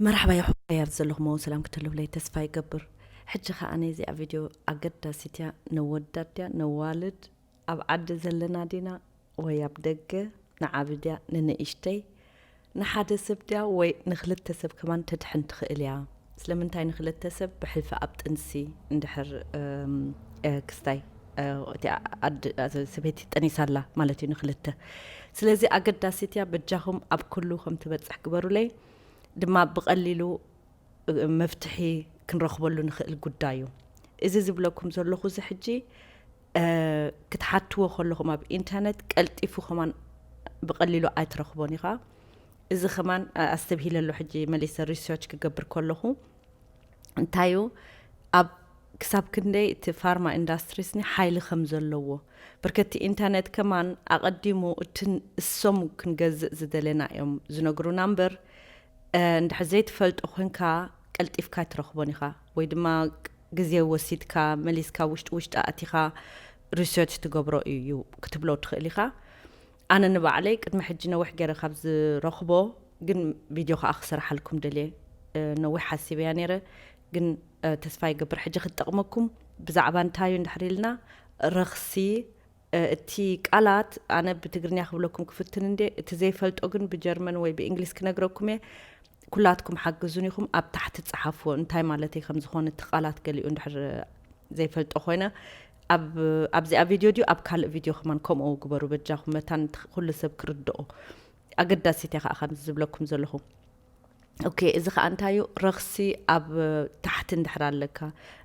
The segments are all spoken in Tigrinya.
መርሓባ ይኹን ኣብ ዘለኹሞ ሰላም ክትህልውለይ ተስፋ ይገብር። ሕጂ ኸኣ ነዚኣ ቪድዮ ኣገዳሲት እያ፣ ነወዳት ድያ ነዋልድ፣ ኣብ ዓዲ ዘለና ዲና ወይ ኣብ ደገ፣ ንዓቢ ድያ ንንእሽተይ፣ ንሓደ ሰብ ድያ ወይ ንኽልተ ሰብ ከማን ተድሕን ትኽእል እያ። ስለምንታይ ንኽልተ ሰብ? ብሕልፊ ኣብ ጥንሲ እንድሕር እም፣ እ፣ ክስታይ እ፣ እቲ ኣድ- ሰበይቲ ጠኒሳ ኣላ ማለት እዩ ንኽልተ። ስለዚ ኣገዳሲት እያ፣ በጃኹም ኣብ ኩሉ ከም ትበጽሕ ግበሩለይ። ድማ ብቐሊሉ መፍትሒ ክንረኽበሉ ንኽእል ጉዳይ እዩ። እዚ ዝብለኩም ዘለኹ እዚ ሕጂ ክትሓትዎ ከለኹም ኣብ ኢንተርነት ቀልጢፉ ከማን ብቐሊሉ ኣይትረኽቦን ኢኻ። እዚ ከማን ኣስተብሂለሉ ሕጂ መሊሰ ሪሰርች ክገብር ከለኹ እንታይ እዩ ኣብ ክሳብ ክንደይ እቲ ፋርማ ኢንዳስትሪስ ሓይሊ ከም ዘለዎ ብርከቲ ኢንተርነት ከማን ኣቐዲሙ እትን እሶም ክንገዝእ ዝደለና እዮም ዝነግሩና እምበር እንድሕር ዘይትፈልጦ ኮንካ ቀልጢፍካ ኣይትረኽቦን ኢኻ ወይ ድማ ግዜ ወሲድካ መሊስካ ውሽጢ ውሽጢ ኣእቲኻ ሪሰርች ትገብሮ እዩ ክትብሎ ትኽእል ኢኻ። ኣነ ንባዕለይ ቅድሚ ሕጂ ነዊሕ ገይረ ካብ ዝረኽቦ ግን ቪድዮ ከዓ ክሰርሓልኩም ደልየ ነዊሕ ሓሲበያ ነይረ ግን ተስፋ ይገብር ሕጂ ክትጠቕመኩም። ብዛዕባ እንታይ እዩ እንድሕር ኢልና ረኽሲ እቲ ቃላት ኣነ ብትግርኛ ክብለኩም ክፍትን እንዴ እቲ ዘይፈልጦ ግን ብጀርመን ወይ ብእንግሊዝ ክነግረኩም እየ። ኩላትኩም ሓግዙን ኢኹም ኣብ ታሕቲ ጸሓፍዎ እንታይ ማለት እዩ ከም ዝኾነ እቲ ቃላት ገሊኡ እንድሕር ዘይፈልጦ ኮይነ ኣብዚኣ ቪድዮ ድዩ ኣብ ካልእ ቪድዮ ከማን ከምኡ ግበሩ በጃኹም መታን ኩሉ ሰብ ክርድኦ። ኣገዳሲት እያ ከዓ ከምዚ ዝብለኩም ዘለኹ። ኦኬ እዚ ከዓ እንታይ እዩ ረኽሲ ኣብ ታሕቲ እንድሕር ኣለካ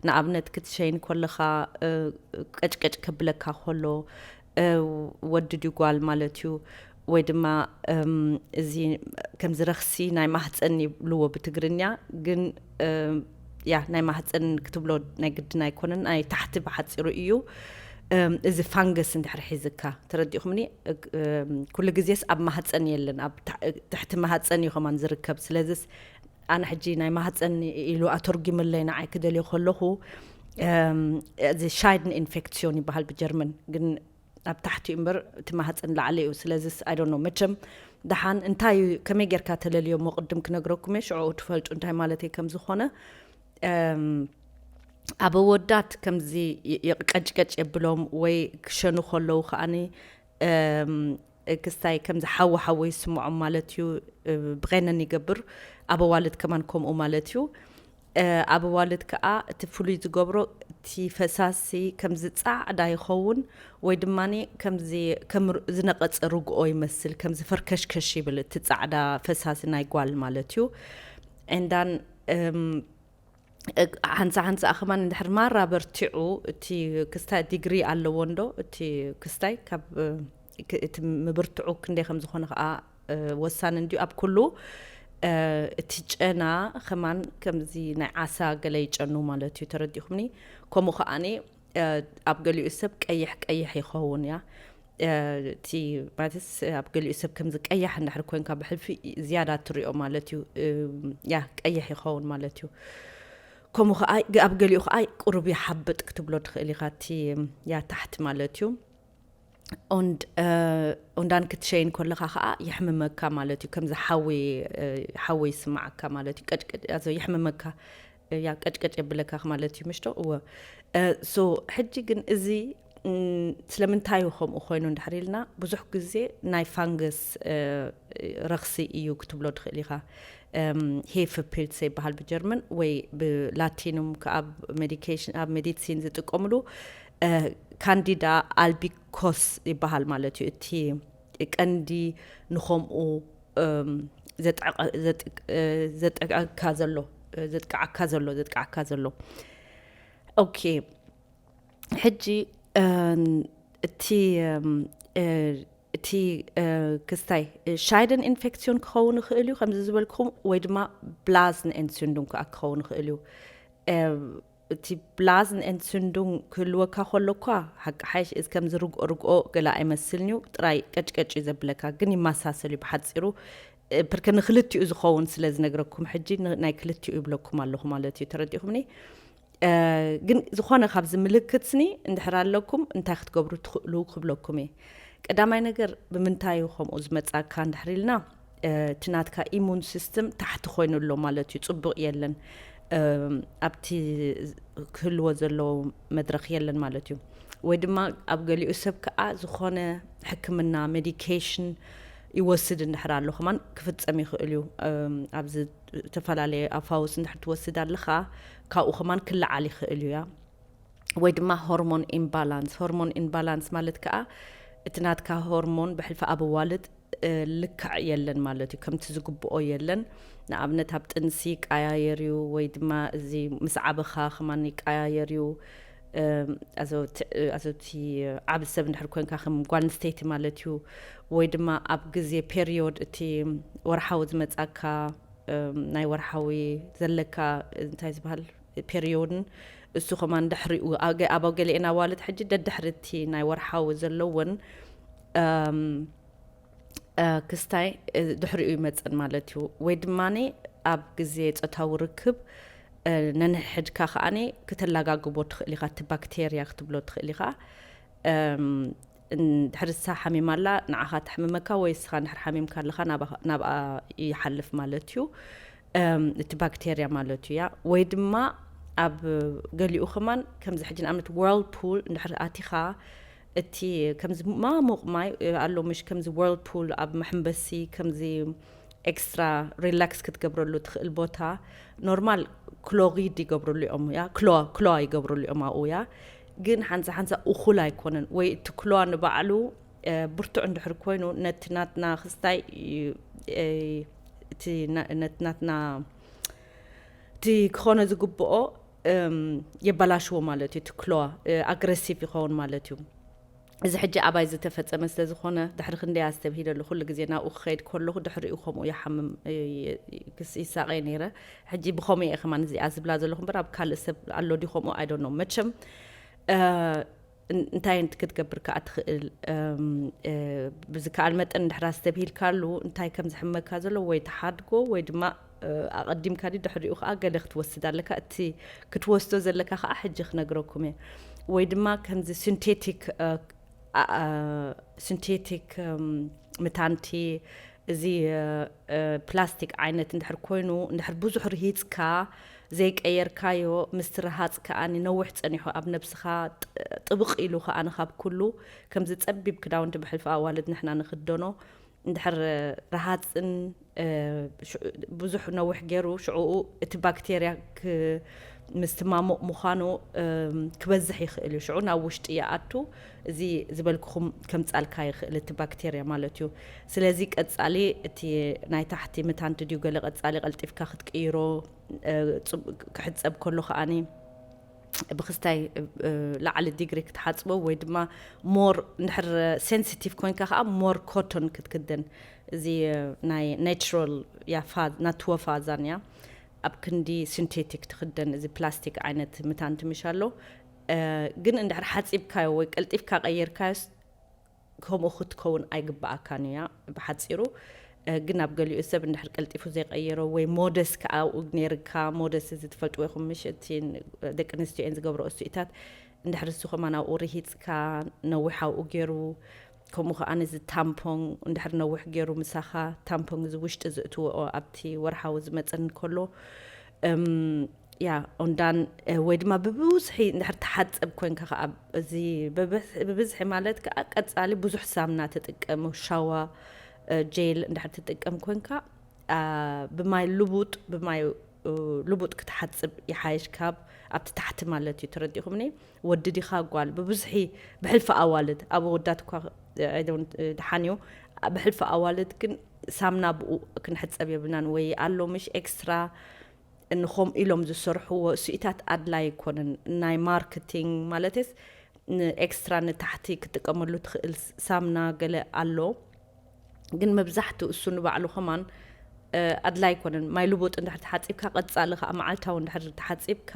ንኣብነት ክትሸይን ከለኻ ቀጭቀጭ ከብለካ ከሎ ወዲ ድዩ ጓል ማለት እዩ ወይ ድማ እዚ ከምዚ ረኽሲ ናይ ማህፀን ይብልዎ ብትግርኛ ግን ያ ናይ ማህፀን ክትብሎ ናይ ግድን ኣይኮነን ናይ ታሕቲ ብሓፂሩ እዩ። እዚ ፋንገስ እንድሕር ሒዝካ ተረዲእኹምኒ ኩሉ ግዜስ ኣብ ማህፀን የለን ኣብ ትሕቲ ማህፀን እዩ ከማን ዝርከብ ስለዚስ ኣነ ሕጂ ናይ ማህፀን ኢሉ ኣተርጉምለይ ንዓይ ክደልዮ ከለኹ እዚ ሻይድን ኢንፌክሲዮን ይበሃል ብጀርመን ግን ኣብ ታሕቲ እዩ እምበር እቲ ማህፀን ላዕሊ እዩ ስለዚስ ኣይ ዶንት ኖ መቸም ደሓን እንታይ እዩ ከመይ ጌርካ ተለልዮሞ ቅድም ክነግረኩም እየ ሽዑ ትፈልጡ እንታይ ማለት እዩ ከም ዝኾነ ኣብ ኣወዳት ከምዚ የቀጭቀጭ የብሎም ወይ ክሸኑ ከለዉ ከዓኒ ክስታይ ከምዚ ሓዊ ሓዊ ይስምዖም ማለት እዩ። ብቐነን ይገብር ኣብ ኣዋልድ ከማን ከምኡ ማለት እዩ። ኣብ ኣዋልድ ከዓ እቲ ፍሉይ ዝገብሮ እቲ ፈሳሲ ከምዚ ፃዕዳ ይኸውን ወይ ድማ ከምዚ ከም ዝነቐፀ ርግኦ ይመስል ከምዚ ፈርከሽከሽ ይብል እቲ ፃዕዳ ፈሳሲ ናይ ጓል ማለት እዩ። and then ሓንሳ ሓንሳ ከማን እንድሕር ማራ በርቲዑ እቲ ክስታይ ዲግሪ ኣለዎ እንዶ እቲ ክስታይ ካብ እቲ ምብርትዑ ክንደይ ከም ዝኾነ ከዓ ወሳኒ እንድዩ ኣብ ኩሉ እቲ ጨና ከማን ከምዚ ናይ ዓሳ ገለ ይጨኑ ማለት እዩ ተረዲኹምኒ። ከምኡ ከዓኒ ኣብ ገሊኡ ሰብ ቀይሕ ቀይሕ ይኸውን እያ እቲ ማለትስ ኣብ ገሊኡ ሰብ ከምዚ ቀያሕ እንድሕር ኮንካ ብሕልፊ ዝያዳ ትሪኦ ማለት እዩ። ያ ቀይሕ ይኸውን ማለት እዩ። ከምኡ ከዓ ኣብ ገሊኡ ከዓ ቁሩብ ይሓብጥ ክትብሎ ትኽእል ኢኻ እቲ ያ ታሕቲ ማለት እዩ። ኦንዳን ክትሸይን ከለኻ ከዓ የሕምመካ ማለት እዩ። ከምዚ ሓዊ ሓዊ ይስማዓካ ማለት እዩ። ቀጭቀጭ ይሕምመካ ያ ቀጭቀጭ የብለካ ማለት እዩ ምሽቶ እወ ሶ ሕጂ ግን እዚ ስለምንታይ እዩ ከምኡ ኮይኑ እንድሕር ኢልና ብዙሕ ግዜ ናይ ፋንገስ ረኽሲ እዩ ክትብሎ ትኽእል ኢኻ። ሄፍ ፒልስ ይበሃል ብጀርመን ወይ ብላቲኑም ኣብ ሜዲኬሽን ኣብ ሜዲሲን ዝጥቀምሉ ካንዲዳ ኣልቢኮስ ይበሃል ማለት እዩ። እቲ ቀንዲ ንኸምኡ ዘጥቅዓካ ዘሎ ዘጥቅዓካ ዘሎ ዘጥቅዓካ ዘሎ ኦኬ ሕጂ እቲ እቲ ክስታይ ሻይደን ኢንፌክሲዮን ክኸውን ይኽእል እዩ ከምዚ ዝበልኩም ወይ ድማ ብላዝን ኤንስንዱን ከዓ ክኸውን ይኽእል እዩ። እቲ ብላዝን ኤንስንዱን ክህልወካ ከሎ እኳ ሓቂ ሓይሽ እዚ ከምዚ ርግኦ ርግኦ ገለ ኣይመስልን እዩ ጥራይ ቀጭቀጭ እዩ ዘብለካ ግን ይመሳሰል እዩ ብሓፂሩ። ብርከ ንክልቲኡ ዝኸውን ስለ ዝነግረኩም ሕጂ ናይ ክልቲኡ ይብለኩም ኣለኹ ማለት እዩ ተረዲኹምኒ። ግን ዝኾነ ካብዚ ምልክት ስኒ እንድሕር ኣለኩም እንታይ ክትገብሩ ትኽእሉ ክብለኩም እየ። ቀዳማይ ነገር ብምንታይ እዩ ከምኡ ዝመጻካ እንድሕር ኢልና እቲ ናትካ ኢሙን ሲስተም ታሕቲ ኮይኑ ኣሎ ማለት እዩ። ጽቡቕ የለን፣ ኣብቲ ክህልዎ ዘለዎ መድረኽ የለን ማለት እዩ። ወይ ድማ ኣብ ገሊኡ ሰብ ከዓ ዝኾነ ሕክምና፣ ሜዲኬሽን ይወስድ እንድሕር ኣሎ ከማን ክፍጸም ይኽእል እዩ። ኣብ ዝተፈላለየ ኣፋውስ እንድሕር ትወስድ ኣለኻ፣ ካብኡ ከማን ክለዓል ይኽእል እዩ። ያ ወይ ድማ ሆርሞን ኢምባላንስ። ሆርሞን ኢምባላንስ ማለት ከዓ እቲ ናትካ ሆርሞን ብሕልፊ ኣብ ኣዋልድ ልክዕ የለን ማለት እዩ። ከምቲ ዝግብኦ የለን። ንኣብነት ኣብ ጥንሲ ይቀያየር እዩ፣ ወይ ድማ እዚ ምስ ዓበኻ ከማን ይቀያየር እዩ። ኣዘውቲ ዓብ ሰብ እንድሕር ኮንካ ከም ጓል ኣንስተይቲ ማለት እዩ። ወይ ድማ ኣብ ግዜ ፔሪዮድ፣ እቲ ወርሓዊ ዝመጻካ ናይ ወርሓዊ ዘለካ እንታይ ዝበሃል ፔሪዮድን እሱ ከማን ድሕሪኡ ኣብ ገሊኤን ኣዋልድ ሕጂ ደድሕሪ እቲ ናይ ወርሓዊ ዘለወን ክስታይ ድሕሪኡ ይመፅን ማለት እዩ። ወይ ድማ ኣብ ግዜ ፆታዊ ርክብ ነንሕድካ ከዓኒ ክተላጋግቦ ትኽእል ኢኻ፣ እቲ ባክቴርያ ክትብሎ ትኽእል ኢኻ። ድሕሪ ንሳ ሓሚማ ኣላ ንዓኻ ተሕምመካ፣ ወይ እስኻ ንድሕር ሓሚምካ ኣለኻ ናብኣ ይሓልፍ ማለት እዩ። እቲ ባክቴርያ ማለት እዩ። ያ ወይ ድማ ኣብ ገሊኡ ከማን ከምዚ ሕጂ ንኣብነት ዎርልድ ፑል እንድሕር ኣቲኻ፣ እቲ ከምዚ ማሙቕ ማይ ኣሎ ምሽ፣ ከምዚ ዎርልድ ፑል ኣብ መሐንበሲ ከምዚ ኤክስትራ ሪላክስ ክትገብረሉ ትኽእል ቦታ። ኖርማል ክሎሪድ ይገብርሉ እዮም፣ ያ ክሎ ክሎ ይገብርሉ እዮም ኣብኡ። ያ ግን ሓንሳ ሓንሳ እኹል ኣይኮነን፣ ወይ እቲ ክሎ ንባዕሉ ብርቱዕ እንድሕር ኮይኑ ነቲ ናትና ክስታይ እቲ ነቲ ናትና እቲ ክኾነ ዝግብኦ የበላሽዎ ማለት እዩ። እቲ ክሎ ኣግረሲቭ ይኸውን ማለት እዩ። እዚ ሕጂ ኣባይ ዝተፈጸመ ስለ ዝኾነ ድሕሪ ክንደይ ኣስተብሂለሉ፣ ኩሉ ግዜ ናብኡ ክኸይድ ከለኹ ድሕሪኡ ከምኡ ይሓምም ይሳቐየ ነይረ። ሕጂ ብኸምኡ እየ ከማን እዚኣ ዝብላ ዘለኹ እምበር ኣብ ካልእ ሰብ ኣሎ ድዩ ከምኡ? ኣይ ዶንት ኖ። መቸም እንታይ ክትገብር ከኣ ትኽእል? ብዝከኣል መጠን እንድሕር ኣስተብሂልካሉ እንታይ ከም ዝሕመካ ዘሎ ወይ ትሓድጎ ወይ ድማ ኣቐዲምካ ድዩ ድሕሪኡ ከኣ ገለ ክትወስድ ኣለካ። እቲ ክትወስዶ ዘለካ ከኣ ሕጂ ክነግረኩም እየ። ወይ ድማ ከምዚ ሲንቴቲክ ሲንቴቲክ ምታንቲ፣ እዚ ፕላስቲክ ዓይነት እንድሕር ኮይኑ እንድሕር ብዙሕ ርሂፅካ ዘይቀየርካዮ ምስቲ ረሃፅ ከኣ ነዊሕ ፀኒሑ ኣብ ነብስኻ ጥብቕ ኢሉ ከኣ ንካብ ኩሉ ከምዚ ፀቢብ ክዳውንቲ ብሕልፊ ኣዋልድ ንሕና ንኽደኖ እንድሕር ረሃፅን ብዙሕ ነዊሕ ገይሩ ሽዕኡ እቲ ባክቴርያ ምስቲ ማሙቕ ምዃኑ ክበዝሕ ይኽእል እዩ። ሽዑ ናብ ውሽጢ ይኣቱ፣ እዚ ዝበልኩኹም ከምፃልካ ይኽእል እቲ ባክቴርያ ማለት እዩ። ስለዚ ቀፃሊ እቲ ናይ ታሕቲ ምታንቲ ድዩ ገለ ቀፃሊ ቀልጢፍካ ክትቅይሮ ክሕፀብ ከሎ ከኣኒ ብክስታይ ላዕሊ ዲግሪ ክትሓፅቦ ወይ ድማ ሞር እንድሕር ሴንሲቲቭ ኮንካ ከዓ ሞር ኮቶን ክትክደን፣ እዚ ናይ ናቹራል ናትወ ፋዛን እያ። ኣብ ክንዲ ሲንቴቲክ ትክደን እዚ ፕላስቲክ ዓይነት ምታንቲ ምሽ ኣሎ። ግን እንድሕር ሓፂብካዮ ወይ ቀልጢፍካ ቀይርካዮስ ከምኡ ክትከውን ኣይግበኣካን እያ ብሓፂሩ። ግን ኣብ ገሊኡ ሰብ እንድሕር ቀልጢፉ ዘይቀየሮ ወይ ሞደስ ከዓ ኣብኡ ነይርካ፣ ሞደስ እዚ ትፈልጥዎ ኢኹም ምሽ፣ እቲ ደቂ ኣንስትዮ እየን ዝገብሮ እሱኢታት፣ እንድሕር እሱ ከማን ኣብኡ ርሂፅካ ነዊሕ ኣብኡ ገይሩ፣ ከምኡ ከዓ ነዚ ታምፖን እንድሕር ነዊሕ ገይሩ ምሳኻ፣ ታምፖን እዚ ውሽጢ ዝእትወኦ ኣብቲ ወርሓዊ ዝመፀን ከሎ ያ ኦንዳን ወይ ድማ ብብዝሒ እንድሕር ትሓፀብ ኮንካ ከዓ፣ እዚ ብብዝሒ ማለት ከዓ ቀፃሊ ብዙሕ ሳምና ትጥቀም፣ ሻዋ ጄል እንድሕር ትጥቀም ኮንካ ብማይ ልቡጥ ብማይ ልቡጥ ክትሓፅብ ይሓይሽ ካብ ኣብቲ ታሕቲ ማለት እዩ። ተረዲኹምኒ? ወዲ ዲኻ ጓል ብብዝሒ ብሕልፊ ኣዋልድ፣ ኣብ ወዳት እኳ ደሓን እዩ፣ ብሕልፊ ኣዋልድ ግን ሳምና ብኡ ክንሕፀብ የብልናን ወይ ኣሎ ምሽ ኤክስትራ ንኸምኡ ኢሎም ዝሰርሕዎ ስኢታት ኣድላይ ኣይኮነን። ናይ ማርኬቲንግ ማለትስ ንኤክስትራ ንታሕቲ ክትጥቀመሉ ትኽእል ሳምና ገለ ኣሎ፣ ግን መብዛሕትኡ እሱ ንባዕሉ ከማን ኣድላይ ኣይኮነን። ማይ ልቡጥ እንድሕር ተሓፂብካ ቀፃሊ ከዓ መዓልታዊ እንድሕር ተሓፂብካ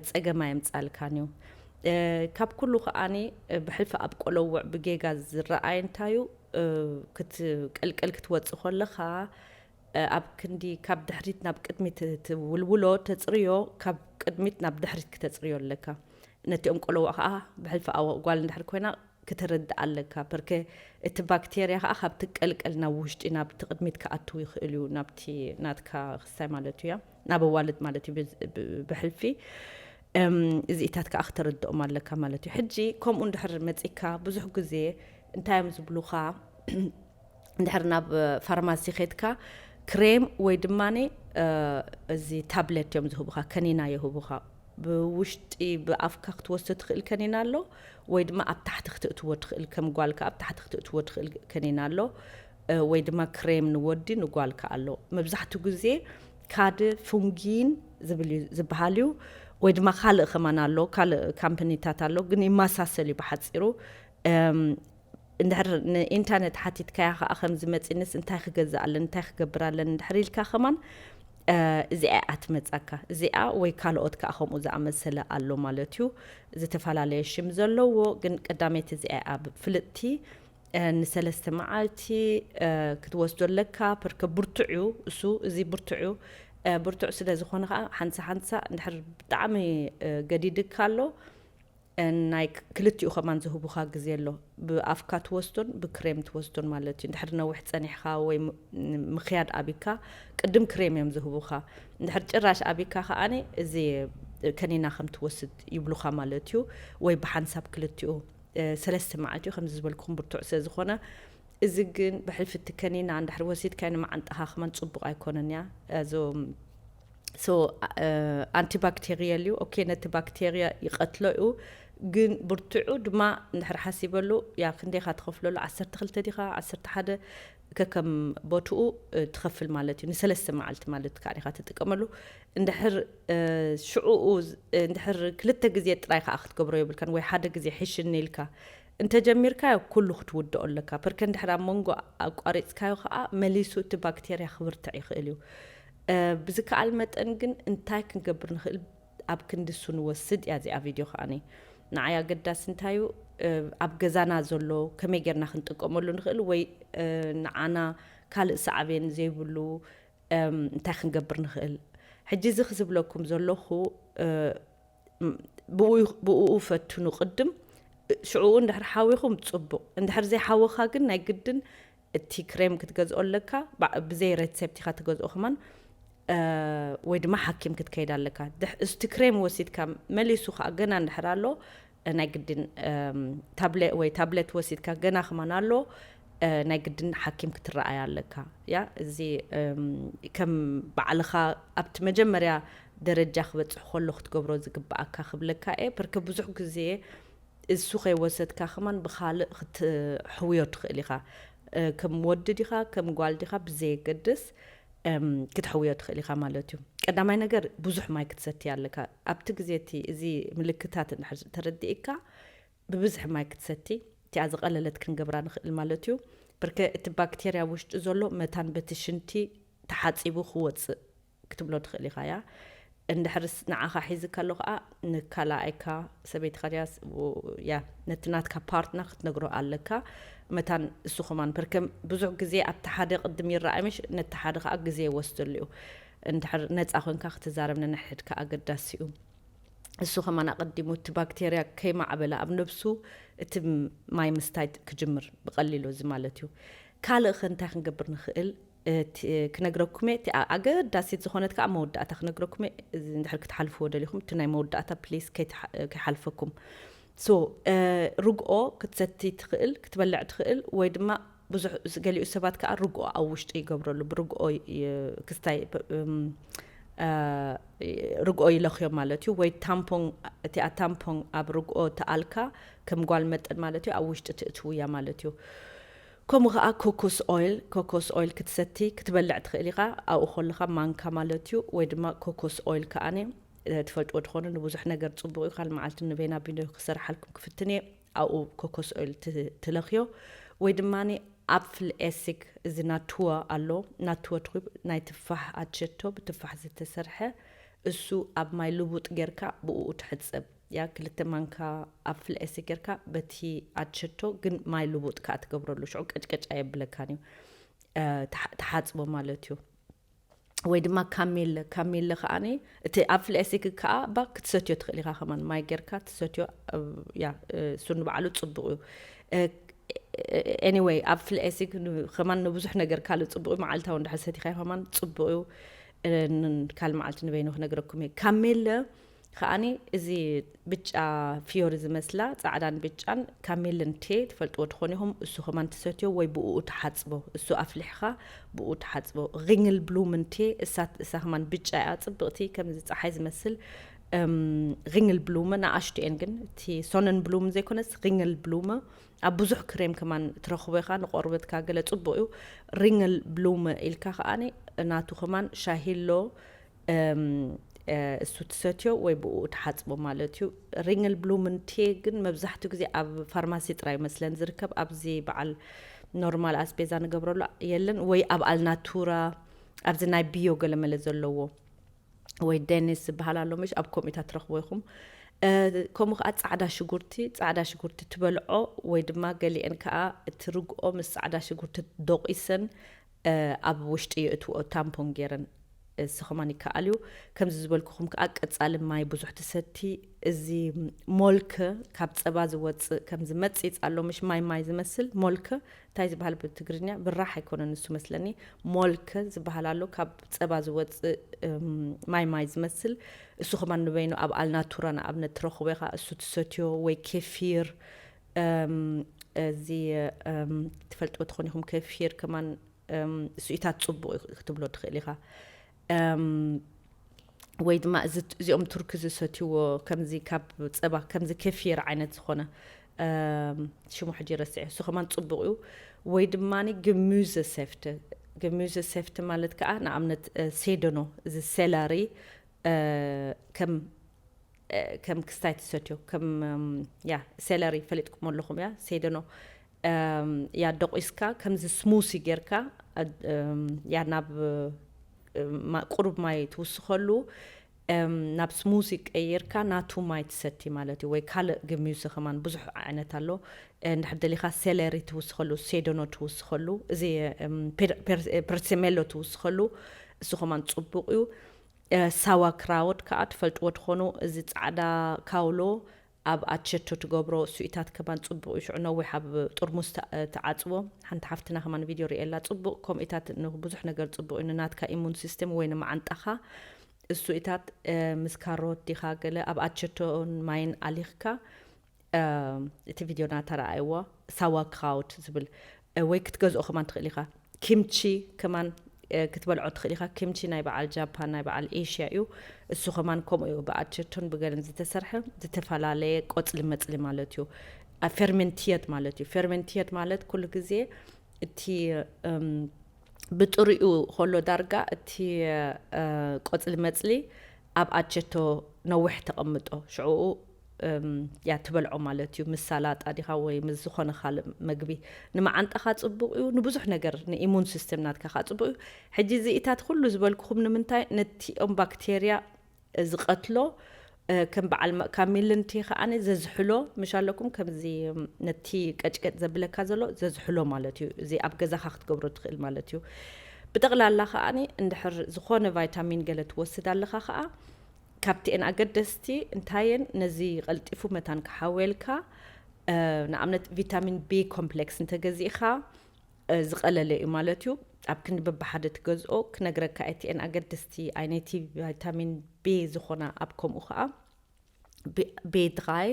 ፀገም ኣየምፃልካን እዩ። ካብ ኩሉ ከዓኒ ብሕልፊ ኣብ ቆለውዕ ብጌጋ ዝረኣይ እንታዩ ክትቀልቀል ክትወፅእ ከለኻ ኣብ ክንዲ ካብ ድሕሪት ናብ ቅድሚት ትውልውሎ ተፅርዮ፣ ካብ ቅድሚት ናብ ድሕሪት ክተፅርዮ ኣለካ። ነቲኦም ቆለውዕ ከዓ ብሕልፊ ጓል እንድሕር ኮይና ክትርዳእ ኣለካ። ፐርከ እቲ ባክቴርያ ከዓ ካብቲ ቀልቀል ናብ ውሽጢ ናብቲ ቅድሚት ክኣትው ይኽእል እዩ፣ ናብቲ ናትካ ክስታይ ማለት እዩ፣ ናብ ኣዋልድ ማለት እዩ። ብሕልፊ እዚኢታት ከዓ ክተረድኦም ኣለካ ማለት እዩ። ሕጂ ከምኡ እንድሕር መፂካ ብዙሕ ግዜ እንታይ እዮም ዝብሉካ? እንድሕር ናብ ፋርማሲ ከድካ ክሬም ወይ ድማ እዚ ታብሌት እዮም ዝህቡካ፣ ከኒና የህቡካ። ብውሽጢ ብኣፍካ ክትወስዶ ትኽእል ከኒና ኣሎ፣ ወይ ድማ ኣብ ታሕቲ ክትእትዎ ትኽእል፣ ከም ጓልካ ኣብ ታሕቲ ክትእትዎ ትኽእል ከኒና ኣሎ፣ ወይ ድማ ክሬም ንወዲ ንጓልካ ኣሎ። መብዛሕትኡ ግዜ ካድ ፉንጊን ዝብል ዝበሃል እዩ፣ ወይ ድማ ካልእ ከማን ኣሎ፣ ካልእ ካምፕኒታት ኣሎ፣ ግን ይመሳሰል እዩ ብሓፂሩ። እንድሕር ንኢንተርነት ሓቲትካያ ከዓ ከም ዝመፅንስ እንታይ ክገዝእ ኣለኒ እንታይ ክገብር ኣለኒ እንድሕር ኢልካ ከማን እዚኣ እያ ትመፃካ። እዚኣ ወይ ካልኦት ከዓ ከምኡ ዝኣመሰለ ኣሎ ማለት እዩ። ዝተፈላለየ ሽም ዘለዎ ግን ቀዳመይቲ እዚኣ እያ ፍልጥቲ። ንሰለስተ መዓልቲ ክትወስዶ ኣለካ። ፐርከ ብርቱዕ እዩ እሱ፣ እዚ ብርቱዕ እዩ። ብርቱዕ ስለ ዝኾነ ከዓ ሓንሳ ሓንሳ እንድሕር ብጣዕሚ ገዲድካ ኣሎ ናይ ክልቲኡ ከማን ዝህቡኻ ግዜ ኣሎ። ብኣፍካ ትወስዶን ብክሬም ትወስዶን ማለት እዩ። እንድሕር ነዊሕ ፀኒሕካ ወይ ምክያድ ኣቢካ ቅድም ክሬም እዮም ዝህቡኻ። እንድሕር ጭራሽ ኣቢካ ከዓኒ እዚ ከኒና ከም ትወስድ ይብሉኻ ማለት እዩ። ወይ ብሓንሳብ ክልቲኡ ሰለስተ መዓልቲ እዩ። ከምዚ ዝበልኩኹም ብርቱዕ ስለ ዝኾነ፣ እዚ ግን ብሕልፊ እቲ ከኒና እንድሕር ወሲድካዮ ንመዓንጣኻ ከማን ፅቡቕ ኣይኮነን እያ። እዞም so ኣንቲባክቴሪያል እዩ። ኦኬ፣ ነቲ ባክቴርያ ይቐትሎ እዩ። ግን ብርትዑ ድማ እንድሕር ሓሲበሉ፣ ያ ክንደይኻ ትኸፍለሉ? ዓሰርተ ክልተ ዲኻ? ዓሰርተ ሓደ? ከከም ቦትኡ ትኸፍል ማለት እዩ። ንሰለስተ መዓልቲ ማለት ከዓ ኢኻ ትጥቀመሉ። እንድሕር ሽዑኡ እንድሕር ክልተ ግዜ ጥራይ ከዓ ክትገብሮ የብልካን፣ ወይ ሓደ ግዜ ሕሽኒ ኢልካ እንተጀሚርካዮ ኩሉ ክትውድኦ ኣለካ። ፐርከ እንድሕር ኣብ መንጎ ኣቋሪፅካዮ ከዓ መሊሱ እቲ ባክቴርያ ክብርትዕ ይኽእል እዩ። ብዝከኣል መጠን ግን እንታይ ክንገብር ንኽእል ኣብ ክንዲ እሱ ንወስድ እያ እዚኣ ቪድዮ ከዓኒ። ንዓይ ኣገዳሲ እንታይ እዩ፣ ኣብ ገዛና ዘሎ ከመይ ጌርና ክንጥቀመሉ ንኽእል ወይ ንዓና ካልእ ሳዕቤን ዘይብሉ እንታይ ክንገብር ንኽእል። ሕጂ እዚ ክዝብለኩም ዘለኹ ብኡ ፈትኑ ቅድም፣ ሽዕኡ እንድሕር ሓዊኹም ፅቡቕ፣ እንድሕር ዘይሓወኻ ግን ናይ ግድን እቲ ክሬም ክትገዝኦ ኣለካ። ብዘይ ሬትሴፕት ኢኻ ትገዝኦ ከማን፣ ወይ ድማ ሓኪም ክትከይድ ኣለካ። እስቲ ክሬም ወሲድካ መሊሱ ከዓ ገና እንድሕር ኣሎ ናይ ግድን ታብሌት ወይ ታብሌት ወሲድካ ገና ከማን ኣሎ ናይ ግድን ሓኪም ክትረኣያ ኣለካ። ያ እዚ ከም ባዕልኻ ኣብቲ መጀመርያ ደረጃ ክበፅሕ ከሎ ክትገብሮ ዝግብኣካ ክብለካ እየ። ፐርከ ብዙሕ ግዜ እሱ ከይወሰድካ ከማን ብኻልእ ክትሕውዮ ትኽእል ኢኻ። ከም ወዲ ዲኻ ከም ጓል ዲኻ ብዘየገድስ ክትሕውዮ ትኽእል ኢኻ ማለት እዩ። ቀዳማይ ነገር ብዙሕ ማይ ክትሰቲ ኣለካ። ኣብቲ ግዜ እቲ እዚ ምልክታት እንድሕር ተረዲእካ ብብዝሒ ማይ ክትሰቲ እቲኣ ዝቐለለት ክንገብራ ንኽእል ማለት እዩ። ፐርከ እቲ ባክቴርያ ውሽጢ ዘሎ መታን በቲ ሽንቲ ተሓፂቡ ክወፅእ ክትብሎ ትኽእል ኢኻ እያ። እንድሕርስ ንዓኻ ሒዝካ ኣሎ ከዓ ንካላኣይካ ሰበይትኻ ድያስ ያ ነቲ ናትካ ፓርትና ክትነግሮ ኣለካ። መታን እሱ ከማን ፐርከም ብዙሕ ግዜ ኣብቲ ሓደ ቅድም ይረኣይ ምሽ ነቲ ሓደ ከዓ ግዜ ይወስደሉ እዩ። እንድሕር ነፃ ኮንካ ክትዛረብ ነንሕድካ ኣገዳሲ እዩ። እሱ ከማን ኣቐዲሙ እቲ ባክቴርያ ከይማዕበለ ኣብ ነብሱ እቲ ማይ ምስታይ ክጅምር ብቐሊሉ እዚ ማለት እዩ። ካልእ ከ እንታይ ክንገብር ንኽእል? ክነግረኩም እየ። እቲ ኣገዳሲት ዝኾነት ከዓ መወዳእታ ክነግረኩም እየ። እዚ እንድሕር ክትሓልፍዎ ደሊኹም እቲ ናይ መወዳእታ ፕሊስ ከይሓልፈኩም። ሶ ርግኦ ክትሰቲ ትኽእል ክትበልዕ ትኽእል ወይ ድማ ብዙሕ ገሊኡ ሰባት ከዓ ርግኦ ኣብ ውሽጢ ይገብረሉ ብርግኦ ክስታይ ርግኦ ይለኽዮ ማለት እዩ። ወይ ታምፖን እቲኣ ታምፖን ኣብ ርግኦ ተኣልካ ከም ጓል መጠን ማለት እዩ ኣብ ውሽጢ ትእትውያ ማለት እዩ። ከምኡ ከዓ ኮኮስ ኦይል ኮኮስ ኦይል ክትሰቲ ክትበልዕ ትኽእል ኢኻ። ኣብኡ ከለካ ማንካ ማለት እዩ ወይ ድማ ኮኮስ ኦይል ከዓኒ ትፈልጥዎ ትኾኑ ንብዙሕ ነገር ፅቡቅ እዩ። ካል መዓልቲ ንበይና ቢንዶ ክሰርሓልኩም ክፍትን እየ። ኣብኡ ኮኮስ ኦይል ትለኽዮ ወይ ድማ ኣፕል ኤሲክ እዚ ናትወ ኣሎ ናትወ ትኹብ ናይ ትፋሕ ኣትሸቶ ብትፋሕ ዝተሰርሐ እሱ ኣብ ማይ ልቡጥ ጌርካ ብኡ ትሕፀብ። ያ ክልተ ማንካ ኣፕል ኤሲክ ጌርካ በቲ ኣትሸቶ ግን ማይ ልቡጥ ከዓ ትገብረሉ ሽዑ ቀጭቀጭ ኣየብለካን እዩ። ትሓፅቦ ማለት እዩ። ወይ ድማ ካሜለ ካሜለ ከዓኒ እቲ ኣፕል ኤሲክ ከዓ ባ ክትሰትዮ ትኽእል ኢኻ ከማን ማይ ጌርካ ትሰትዮ። ያ እሱ ንባዕሉ ፅቡቅ እዩ። Anyway, ኣብ ፍልኤሲ ከማን ንብዙሕ ነገር ካልእ ጽቡቕ እዩ። መዓልታዊ እንድሕር ሰቲኻዮ ከማን ጽቡቕ እዩ። ካልእ መዓልቲ ንበይኑ ክነግረኩም እየ። ካሜለ ከዓኒ እዚ ብጫ ፊዮሪ ዝመስላ ጻዕዳን ብጫን ካሜልን ቴ ትፈልጥዎ ትኾኑ ኢኹም። እሱ ከማን ትሰትዮ ወይ ብኡ ትሓጽቦ። እሱ ኣፍሊሕኻ ብኡ ትሓጽቦ። ሪንግል ብሉምን ቴ እሳ ከማን ብጫ እያ ጽብቕቲ ከምዚ ጸሓይ ዝመስል። ሪንግል ብሉመ ንኣሽቱ እየን ግን እቲ ሶነን ብሉም ዘይኮነስ ሪንግል ብሉመ ኣብ ብዙሕ ክሬም ከማን ትረኽቦ ኢኻ። ንቆርበትካ ገለ ጽቡቕ እዩ። ሪንግል ብሉመ ኢልካ ከዓኒ ናቱ ከማን ሻሂሎ እሱ ትሰትዮ ወይ ብኡ ትሓጽቦ ማለት እዩ። ሪንግል ብሉምን ቴ ግን መብዛሕትኡ ግዜ ኣብ ፋርማሲ ጥራይ መስለን ዝርከብ። ኣብዚ በዓል ኖርማል ኣስቤዛ ንገብረሉ የለን ወይ ኣብ ኣልናቱራ ኣብዚ ናይ ቢዮ ገለመለ ዘለዎ ወይ ደኒስ ዝበሃል ኣሎ ምሽ ኣብ ኮሚታት ትረኽቦ ኢኹም። ከምኡ ከዓ ፃዕዳ ሽጉርቲ ፃዕዳ ሽጉርቲ ትበልዖ ወይ ድማ ገሊአን ከዓ እቲ ርግኦ ምስ ፃዕዳ ሽጉርቲ ደቂሰን ኣብ ውሽጢ የእትዎ ታምፖን ገይረን። እሱ ከማን ይከኣል እዩ። ከምዚ ዝበልኩኹም ከዓ ቀፃሊ ማይ ብዙሕ ትሰቲ። እዚ ሞልክ ካብ ፀባ ዝወፅእ ከምዚ መፂፅ ኣሎ ምሽ ማይ ማይ ዝመስል ሞልክ እንታይ ዝበሃል ብትግርኛ ብራሕ ኣይኮነን ንሱ መስለኒ። ሞልክ ዝበሃል ኣሎ ካብ ፀባ ዝወፅእ ማይ ማይ ዝመስል። እሱ ከማን ንበይኑ ኣብ ኣልናቱራ ንኣብነት ትረኽቦ ኢኻ። እሱ ትሰትዮ ወይ ኬፊር እዚ ትፈልጥዎ ትኾን ኢኹም። ኬፊር ከማን ስኢታት ፅቡቕ ክትብሎ ትኽእል ኢኻ። ወይ ድማ እዚኦም ቱርኪ ዝሰትይዎ ከምዚ ካብ ፀባ ከምዚ ኬፊር ዓይነት ዝኾነ ሽሙ ሕጂ ረስዐ እሱ ከማን ፅቡቕ እዩ። ወይ ድማ ግሙዘ ሴፍት ግሙዘ ሴፍት ማለት ከዓ ንኣብነት ሴደኖ እዚ ሴላሪ ከም ከም ክስታይ ትሰትዮ ከም ያ ሴለሪ ፈሊጥኩም ኣለኹም እያ ሴደኖ ያ ደቂስካ ከምዚ ስሙሲ ጌርካ ያ ናብ ቁሩብ ማይ ትውስኸሉ ናብ ስሙዚ ቀይርካ ናቱ ማይ ትሰቲ ማለት እዩ። ወይ ካልእ ግሚውሲ ከማን ብዙሕ ዓይነት ኣሎ። እንድሕር ደሊኻ ሴለሪ ትውስኸሉ፣ ሴደኖ ትውስኸሉ፣ እዚ ፐርሴሜሎ ትውስኸሉ፣ እሱ ከማን ፅቡቕ እዩ። ሳዋ ክራውድ ከዓ ትፈልጥዎ ትኾኑ፣ እዚ ፃዕዳ ካውሎ ኣብ ኣቸቶ ትገብሮ ስዊታት ከማን ፅቡቕ እዩ። ሽዑ ነዊሕ ኣብ ጥርሙስ ትዓፅዎ። ሓንቲ ሓፍትና ከማን ቪድዮ ርእየላ ፅቡቕ ከምኡታት ብዙሕ ነገር ፅቡቕ እዩ ንናትካ ኢሙን ሲስተም ወይ ንመዓንጣኻ። እሱ ኢታት ምስ ካሮት ዲኻ ገለ ኣብ ኣቸቶን ማይን ኣሊኽካ እቲ ቪድዮ ናታ ረኣይዎ። ሳዋ ክራውት ዝብል ወይ ክትገዝኦ ከማን ትኽእል ኢኻ። ኪምቺ ከማን ክትበልዖ ትኽእል ኢኻ። ኪምቺ ናይ በዓል ጃፓን ናይ በዓል ኤሽያ እዩ። እሱ ከማን ከምኡ እዩ ብኣቸቶን ብገለን ዝተሰርሐ ዝተፈላለየ ቆፅሊ መፅሊ ማለት እዩ። ፌርሜንትየት ማለት እዩ። ፌርሜንትየት ማለት ኩሉ ግዜ እቲ ብጥሪኡ ከሎ ዳርጋ እቲ ቆፅሊ መፅሊ ኣብ ኣቸቶ ነዊሕ ተቐምጦ ሽዕኡ ያ ትበልዖ ማለት እዩ። ምስ ሳላጣ ዲኻ ወይ ምስ ዝኾነ ካልእ መግቢ ንመዓንጣኻ ፅቡቕ እዩ። ንብዙሕ ነገር ንኢሙን ሲስተም ናትካ ከዓ ፅቡቕ እዩ። ሕጂ እዚኢታት ኩሉ ዝበልኩኹም ንምንታይ ነቲኦም ባክቴርያ ዝቐትሎ ከም በዓል ካሚልን ቲ ከዓኒ ዘዝሕሎ ምሽ ኣለኩም ከምዚ ነቲ ቀጭቀጭ ዘብለካ ዘሎ ዘዝሕሎ ማለት እዩ። እዚ ኣብ ገዛኻ ክትገብሮ ትኽእል ማለት እዩ። ብጠቕላላ ከዓኒ እንድሕር ዝኾነ ቫይታሚን ገለ ትወስድ ኣለኻ ከዓ ካብቲኤን ኣገደስቲ እንታየን ነዚ ቀልጢፉ መታን ክሓወልካ ንኣብነት ቪታሚን ቢ ኮምፕሌክስ እንተገዚእኻ ዝቐለለ እዩ ማለት እዩ። ኣብ ክንዲ በብሓደ ትገዝኦ ክነግረካ እየ። ቲኤን ኣገደስቲ ኣይነይቲ ቫይታሚን ቤ ዝኾና ኣብ ከምኡ ከዓ ቤ ድራይ፣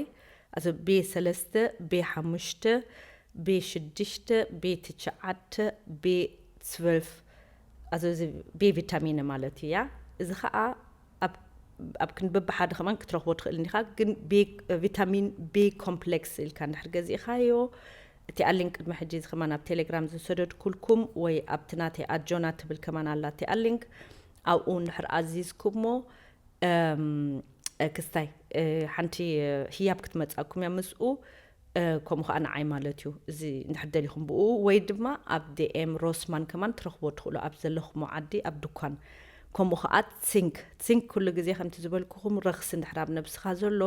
ኣዞ ቤ ሰለስተ፣ ቤ ሓሙሽተ፣ ቤ ሽዱሽተ፣ ቤ ትሽዓተ፣ ቤ ትወልፍ፣ ኣዞ እዚ ቤ ቪታሚን ማለት እዩ። ያ እዚ ከዓ ኣብ ክንዲ በብሓደ ከማን ክትረኽቦ ትኽእል እንዲኻ። ግን ቪታሚን ቤ ኮምፕሌክስ ኢልካ እንድሕር ገዚእኻዮ እቲ ኣሊንክ ቅድሚ ሕጂ እዚ ከማን ኣብ ቴሌግራም ዝሰደድኩልኩም ወይ ኣብቲ ናተይ ኣጆና ትብል ከማን ኣላ እቲ ኣሊንክ ኣብኡ እንድሕር ኣዚዝኩሞ ክስታይ ሓንቲ ህያብ ክትመፃኩም እያ ምስኡ። ከምኡ ከዓ ንዓይ ማለት እዩ። እዚ እንድሕር ደሊኹም ብኡ ወይ ድማ ኣብ ዲኤም ሮስማን ከማን ትረኽቦ ትኽእሉ ኣብ ዘለኹሞ ዓዲ ኣብ ድኳን። ከምኡ ከዓ ሲንክ ሲንክ ኩሉ ግዜ ከምቲ ዝበልኩኹም ረኽሲ እንድሕር ኣብ ነብስኻ ዘሎ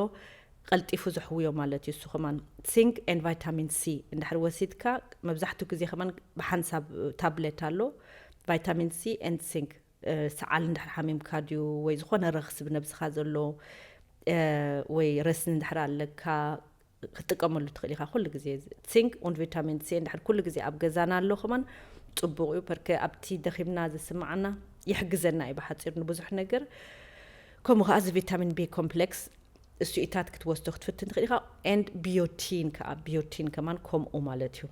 ቀልጢፉ ዘሕውዮ ማለት እዩ። እሱ ከማን ሲንክ ኤን ቫይታሚን ሲ እንድሕር ወሲድካ መብዛሕትኡ ግዜ ከማን ብሓንሳብ ታብሌት ኣሎ ቫይታሚን ሲ ኤን ሲንክ ሰዓል እንድሕር ሓሚምካ ድዩ ወይ ዝኾነ ረኽሲ ብነብስኻ ዘሎ ወይ ረስኒ እንድሕር ኣለካ ክትጥቀመሉ ትኽእል ኢኻ። ኩሉ ግዜ ዚንክ ን ቪታሚን ሲ እንድሕር ኩሉ ግዜ ኣብ ገዛና ኣሎ ከማን ጽቡቕ እዩ። ፐርከ ኣብቲ ደኺምና ዝስምዓና ይሕግዘና እዩ ብሓጺሩ ንብዙሕ ነገር። ከምኡ ከኣ እዚ ቪታሚን ቢ ኮምፕሌክስ እሱኢታት ክትወስዶ ክትፍትን ትኽእል ኢኻ። ኤንድ ቢዮቲን ከኣ፣ ቢዮቲን ከማን ከምኡ ማለት እዩ።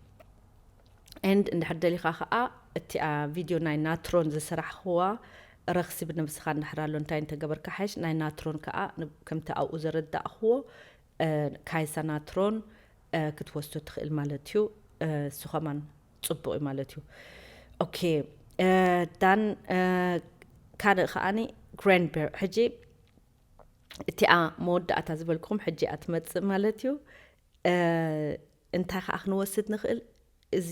ኤንድ እንድሕር ደሊኻ ከኣ እቲኣ ቪድዮ ናይ ናትሮን ዝሰራሕኽዋ ረኽሲ ብነብስኻ እንድሕር ኣሎ እንታይ እንተገበርካ ሓይሽ፣ ናይ ናትሮን ከኣ ን-፣ ከምቲ ኣብኡ ዘረዳእኽዎ፣ እ፣ ካይሳ ናትሮን፣ እ፣ ክትወስዶ ትኽእል ማለት እዩ። እ፣ እሱ ኸማን ጽቡቕ እዩ ማለት እዩ። ኦኬ፣ እ፣ ዳን፣ እ፣ ካልእ ከኣኒ ክራንበሪ። ሕጂ እቲኣ መወዳእታ ዝበልኩም ሕጂ እያ ትመጽእ ማለት እዩ። እ፣ እንታይ ከኣ ክንወስድ ንኽእል? እዚ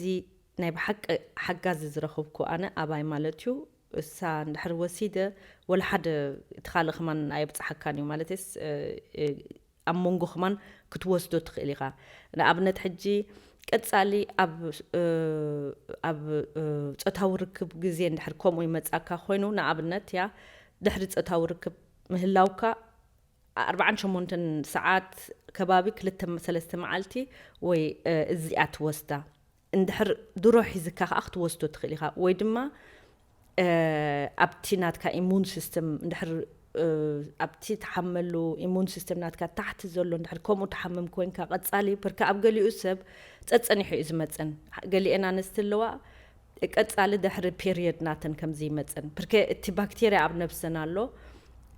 ናይ ብሓቂ ሓጋዚ ዝረኽብኩ ኣነ ኣባይ ማለት እዩ። እሳ እንድሕር ወሲደ ወላ ሓደ እቲ ካልእ ከማን ኣየብጽሓካን እዩ ማለትስ፣ እ፣ እ፣ ኣብ መንጎ ከማን ክትወስዶ ትኽእል ኢኻ። ንኣብነት ሕጂ ቀጻሊ ኣብ፣ እ፣ ኣብ፣ እ፣ ጾታዊ ርክብ ግዜ እንድሕር ከምኡ ይመጻካ ኮይኑ፣ ንኣብነት እያ ድሕሪ ጾታዊ ርክብ ምህላውካ ኣርብዓን ሸሞንተን ሰዓት ከባቢ ክልተ ሰለስተ መዓልቲ ወይ፣ እ፣ እዚኣ ትወስዳ። እንድሕር ድሮ ሒዝካ ከኣ ክትወስዶ ትኽእል ኢኻ። ወይ ድማ፣ እ፣ ኣብቲ ናትካ ኢሙን ሲስተም እንድሕር፣ እ፣ ኣብቲ ትሓመሉ ኢሙን ሲስተም ናትካ ታሕቲ ዘሎ እንድሕር ከምኡ ትሓምም ኮይንካ ቀጻሊ፣ ብርካ ኣብ ገሊኡ ሰብ ጸጸኒሑ እዩ ዝመጽን። ገሊኤን ኣንስቲ ኣለዋ ቀጻሊ ድሕሪ ፔሪየድ ናተን ከም ዘይመጽን። ብርኬ እቲ ባክቴርያ ኣብ ነብሰን ኣሎ።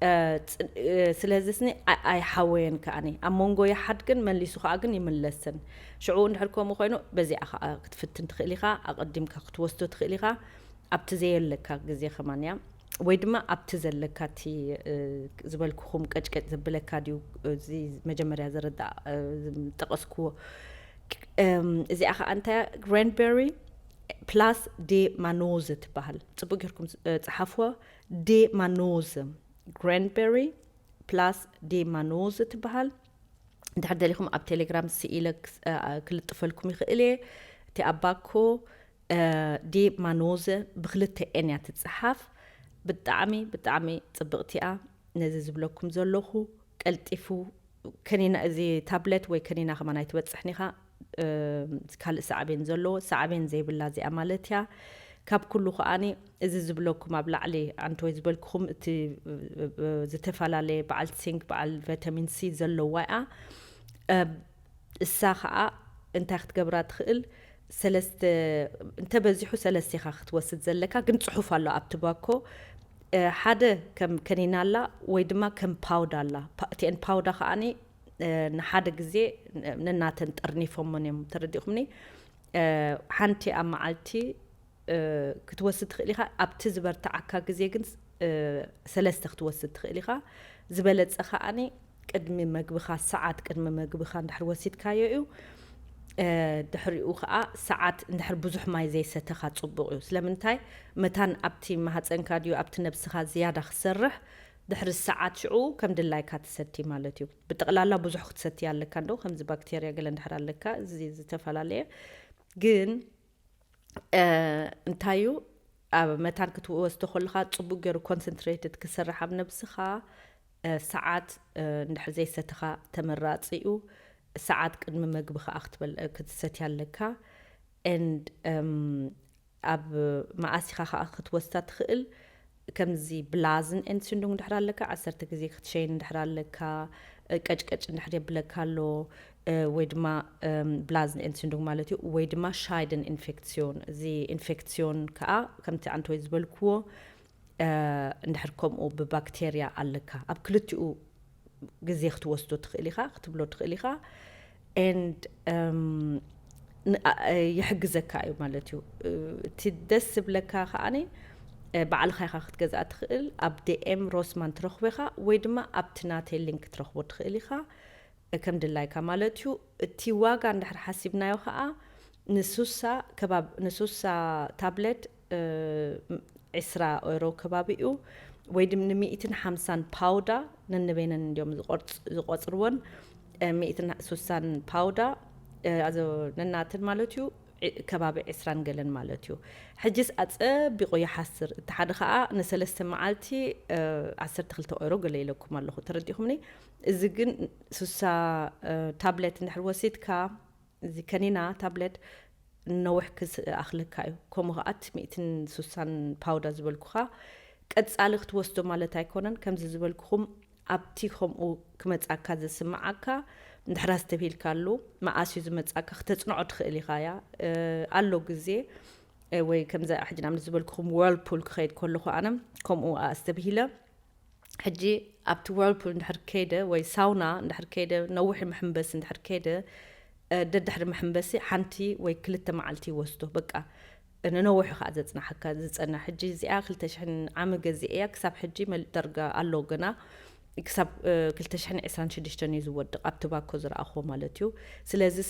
እ፣ ጽ-፣ እ፣ ስለዚ ስኒ ኣይ-፣ ኣይሓወየን ከኣኒ። ኣብ መንጎ ይሓድግን መሊሱ ከኣ ግን ይምለስን። ሽዑ እንድሕር ከምኡ ኮይኑ በዚኣ ከኣ ክትፍትን ትኽእል ኢኻ። ኣቐዲምካ ክትወስዶ ትኽእል ኢኻ። ኣብቲ ዘየለካ ግዜ ከማን እያ። ወይ ድማ ኣብቲ ዘለካ እቲ፣ እ፣ ዝበልኩኹም ቀጭቀጭ ዘብለካ ድዩ፣ እዚ መጀመርያ ዝርዳእ፣ እ፣ ዝጠቐስክዎ። እም፣ እዚኣ ከኣ እንታይ እያ? ክራንበሪ ፕላስ ዴ ማኖዘ ትበሃል። ጽቡቕ ጌርኩም፣ እ፣ ጸሓፍዎ። ዴ ማኖዘ። ክራንበሪ ፕላስ ዴ ማኖዘ ትበሃል። እንድሕር ደሊኹም ኣብ ቴሌግራም ስኢለ ክስ-፣ እ፣ ክልጥፈልኩም ይኽእል እየ። እቲ ኣባኮ፣ እ፣ ዴ ማኖዘ ብክልተ ኤን እያ ትጸሓፍ። ብጣዕሚ፣ ብጣዕሚ ጽብቕቲ እያ። ነዚ ዝብለኩም ዘለኹ ቀልጢፉ ከኒና፣ እዚ ታብለት ወይ ከኒና ከማን ኣይትበጽሕን ኢኻ። እ፣ ካልእ ሳዕቤን ዘለዎ፣ ሳዕቤን ዘይብላ እዚኣ ማለት እያ። ካብ ኩሉ ከኣኒ እዚ ዝብለኩም ኣብ ላዕሊ ኣንተወይ ዝበልኩኹም እቲ፣ እ፣ እ፣ ዝተፈላለየ በዓል ሲንክ፣ በዓል ቪታሚን ሲ ዘለዋ እያ። እ፣ እሳ ኸኣ እንታይ ክትገብራ ትኽእል? ሰለስተ፣ እንተበዚሑ ሰለስተ ኢኻ ክትወስድ ዘለካ፣ ግን ጽሑፍ ኣሎ ኣብቲ ባኮ። እ፣ ሓደ ከም ከኒና ኣላ ወይ ድማ ከም ፓውዳ ኣላ። ፓ-፣ እቲአን ፓውዳ ከኣኒ፣ እ፣ ንሓደ ግዜ ን-፣ ነናተን ጠርኒፎመን እዮም። ተረዲእኹምኒ? እ፣ ሓንቲ ኣብ መዓልቲ፣ እ፣ ክትወስድ ትኽእል ኢኻ። ኣብቲ ዝበርትዓካ ግዜ ግን፣ እ፣ ሰለስተ ክትወስድ ትኽእል ኢኻ። ዝበለጸ ከኣኒ ቅድሚ መግብኻ፣ ሰዓት ቅድሚ መግብኻ እንድሕር ወሲድካዮ እዩ። እ፣ ድሕሪኡ ከኣ ሰዓት እንድሕር ብዙሕ ማይ ዘይሰተኻ ጽቡቕ እዩ። ስለምንታይ? መታን ኣብቲ ማህጸንካ ድዩ ኣብቲ ነብስኻ ዝያዳ ክሰርሕ፣ ድሕሪ ሰዓት ሽዑ ከም ድላይካ ትሰቲ ማለት እዩ። ብጠቕላላ ብዙሕ ክትሰቲ ኣለካ እንዶ፣ ከምዚ ባክቴርያ ገለ እንድሕር ኣለካ፣ እዚ ዝተፈላለየ። ግን፣ እ፣ እንታይ እዩ፣ ኣብ መታን ክትወስዶ ከለኻ ጽቡቕ ገይሩ ኮንሰንትሬትድ ክሰርሕ ኣብ ነብስኻ፣ እ፣ ሰዓት፣ እ፣ እንድሕር ዘይሰተኻ ተመራጺ እዩ። ሰዓት ቅድሚ መግቢ ከኣ ክትበል-፣ ክትሰትያ ኣለካ። ኤንድ፣ እም፣ ኣብ መኣስ ኢኻ ከኣ ክትወስዳ ትኽእል? ከምዚ ብላዝን ኤንትሲንዱንግ እንድሕር ኣለካ፣ ዓሰርተ ግዜ ክትሸይን እንድሕር ኣለካ፣ እ፣ ቀጭቀጭ እንድሕር የብለካ ኣሎ፣ እ፣ ወይ ድማ፣ እም፣ ብላዝን ኤንትሲንዱንግ ማለት እዩ፣ ወይ ድማ ሻይደን ኢንፌክሲዮን። እዚ ኢንፌክሲዮን ከኣ ከምቲ ኣንተወይ ዝበልክዎ፣ እ፣ እንድሕር ከምኡ ብባክቴርያ ኣለካ፣ ኣብ ክልቲኡ ግዜ ክትወስዶ ትኽእል ኢኻ፣ ክትብሎ ትኽእል ኢኻ። ኤንድ፣ እም፣ ን-፣ ኣ-፣ እ፣ ይሕግዘካ እዩ ማለት እዩ። እ፣ እቲ ደስ ዝብለካ ከኣኒ፣ እ፣ ባዕልኻ ኢኻ ክትገዝኣ ትኽእል። ኣብ ዲ ኤም ሮስማን ትረኽቦ ኢኻ ወይ ድማ ኣብቲ ናተይ ሊንክ ትረኽቦ ትኽእል ኢኻ። እ፣ ከም ድላይካ ማለት እዩ። እቲ ዋጋ እንድሕር ሓሲብናዮ ከኣ ንሱሳ ከባብ-፣ ንሱሳ ታብሌት፣ እ፣ ዕስራ ዩሮ ከባቢ እዩ። ወይ ድም ንሚእትን ሓምሳን ፓውዳ ነንበይነን እንዲዮም ዝቆርጽ-፣ ዝቆጽርወን። እ፣ ሚእትን ሱሳን ፓውዳ፣ እ፣ ኣዞ ነናተን ማለት እዩ። ከባቢ ዕስራን ገለን ማለት እዩ። ሕጅስ ኣጸቢቑ ይሓስር። እቲ ሓደ ኸኣ ንሰለስተ መዓልቲ ዓሰርተ ክልተ ኦይሮ ገለ ኢለኩም ኣለኹ፣ ተረዲኹምኒ? እዚ ግን ሱሳ ታብሌት እንድሕር ወሲድካ፣ እዚ ከኒና ታብሌት ነዊሕ ክኣኽለካ እዩ። ከምኡ ኸኣ እቲ ሚእትን ሱሳን ፓውዳ ዝበልኩኻ ቀጻሊ ክትወስዶ ማለት ኣይኮነን። ከምዚ ዝበልኩኹም ኣብቲ ከምኡ ክመጻካ ዝስምዓካ እንድሕር ኣስተብሂልካሉ፣ መኣስ እዩ ዝመጻካ ክተጽንዖ ትኽእል ኢኻ እያ። ኣሎ ግዜ ወይ ከምዚ ሕጂ ንኣብነት ዝበልኩኹም ዎርልፑል ክኸይድ ከለኹ ኣነ ከምኡ ኣስተብሂለ። ሕጂ ኣብቲ ዎርልፑል እንድሕር ከይደ ወይ ሳውና እንድሕር ከይደ፣ ነዊሕ መሐንበሲ እንድሕር ከይደ፣ ደድሕሪ መሐንበሲ ሓንቲ ወይ ክልተ መዓልቲ ይወስዶ። በቃ ንነዊሑ ከዓ ዘፅናሓካ ዝፀንሕ። ሕጂ እዚኣ ክልተ ሽሕን ዓሚ ገዚአ እያ። ክሳብ ሕጂ መሊእ ዳርጋ ኣሎ ገና። ክሳብ ክልተ ሽሕን ዕስራን ሽዱሽተን እዩ ዝወድቕ ኣብቲ ባኮ ዝረኣኹዎ ማለት እዩ። ስለዚስ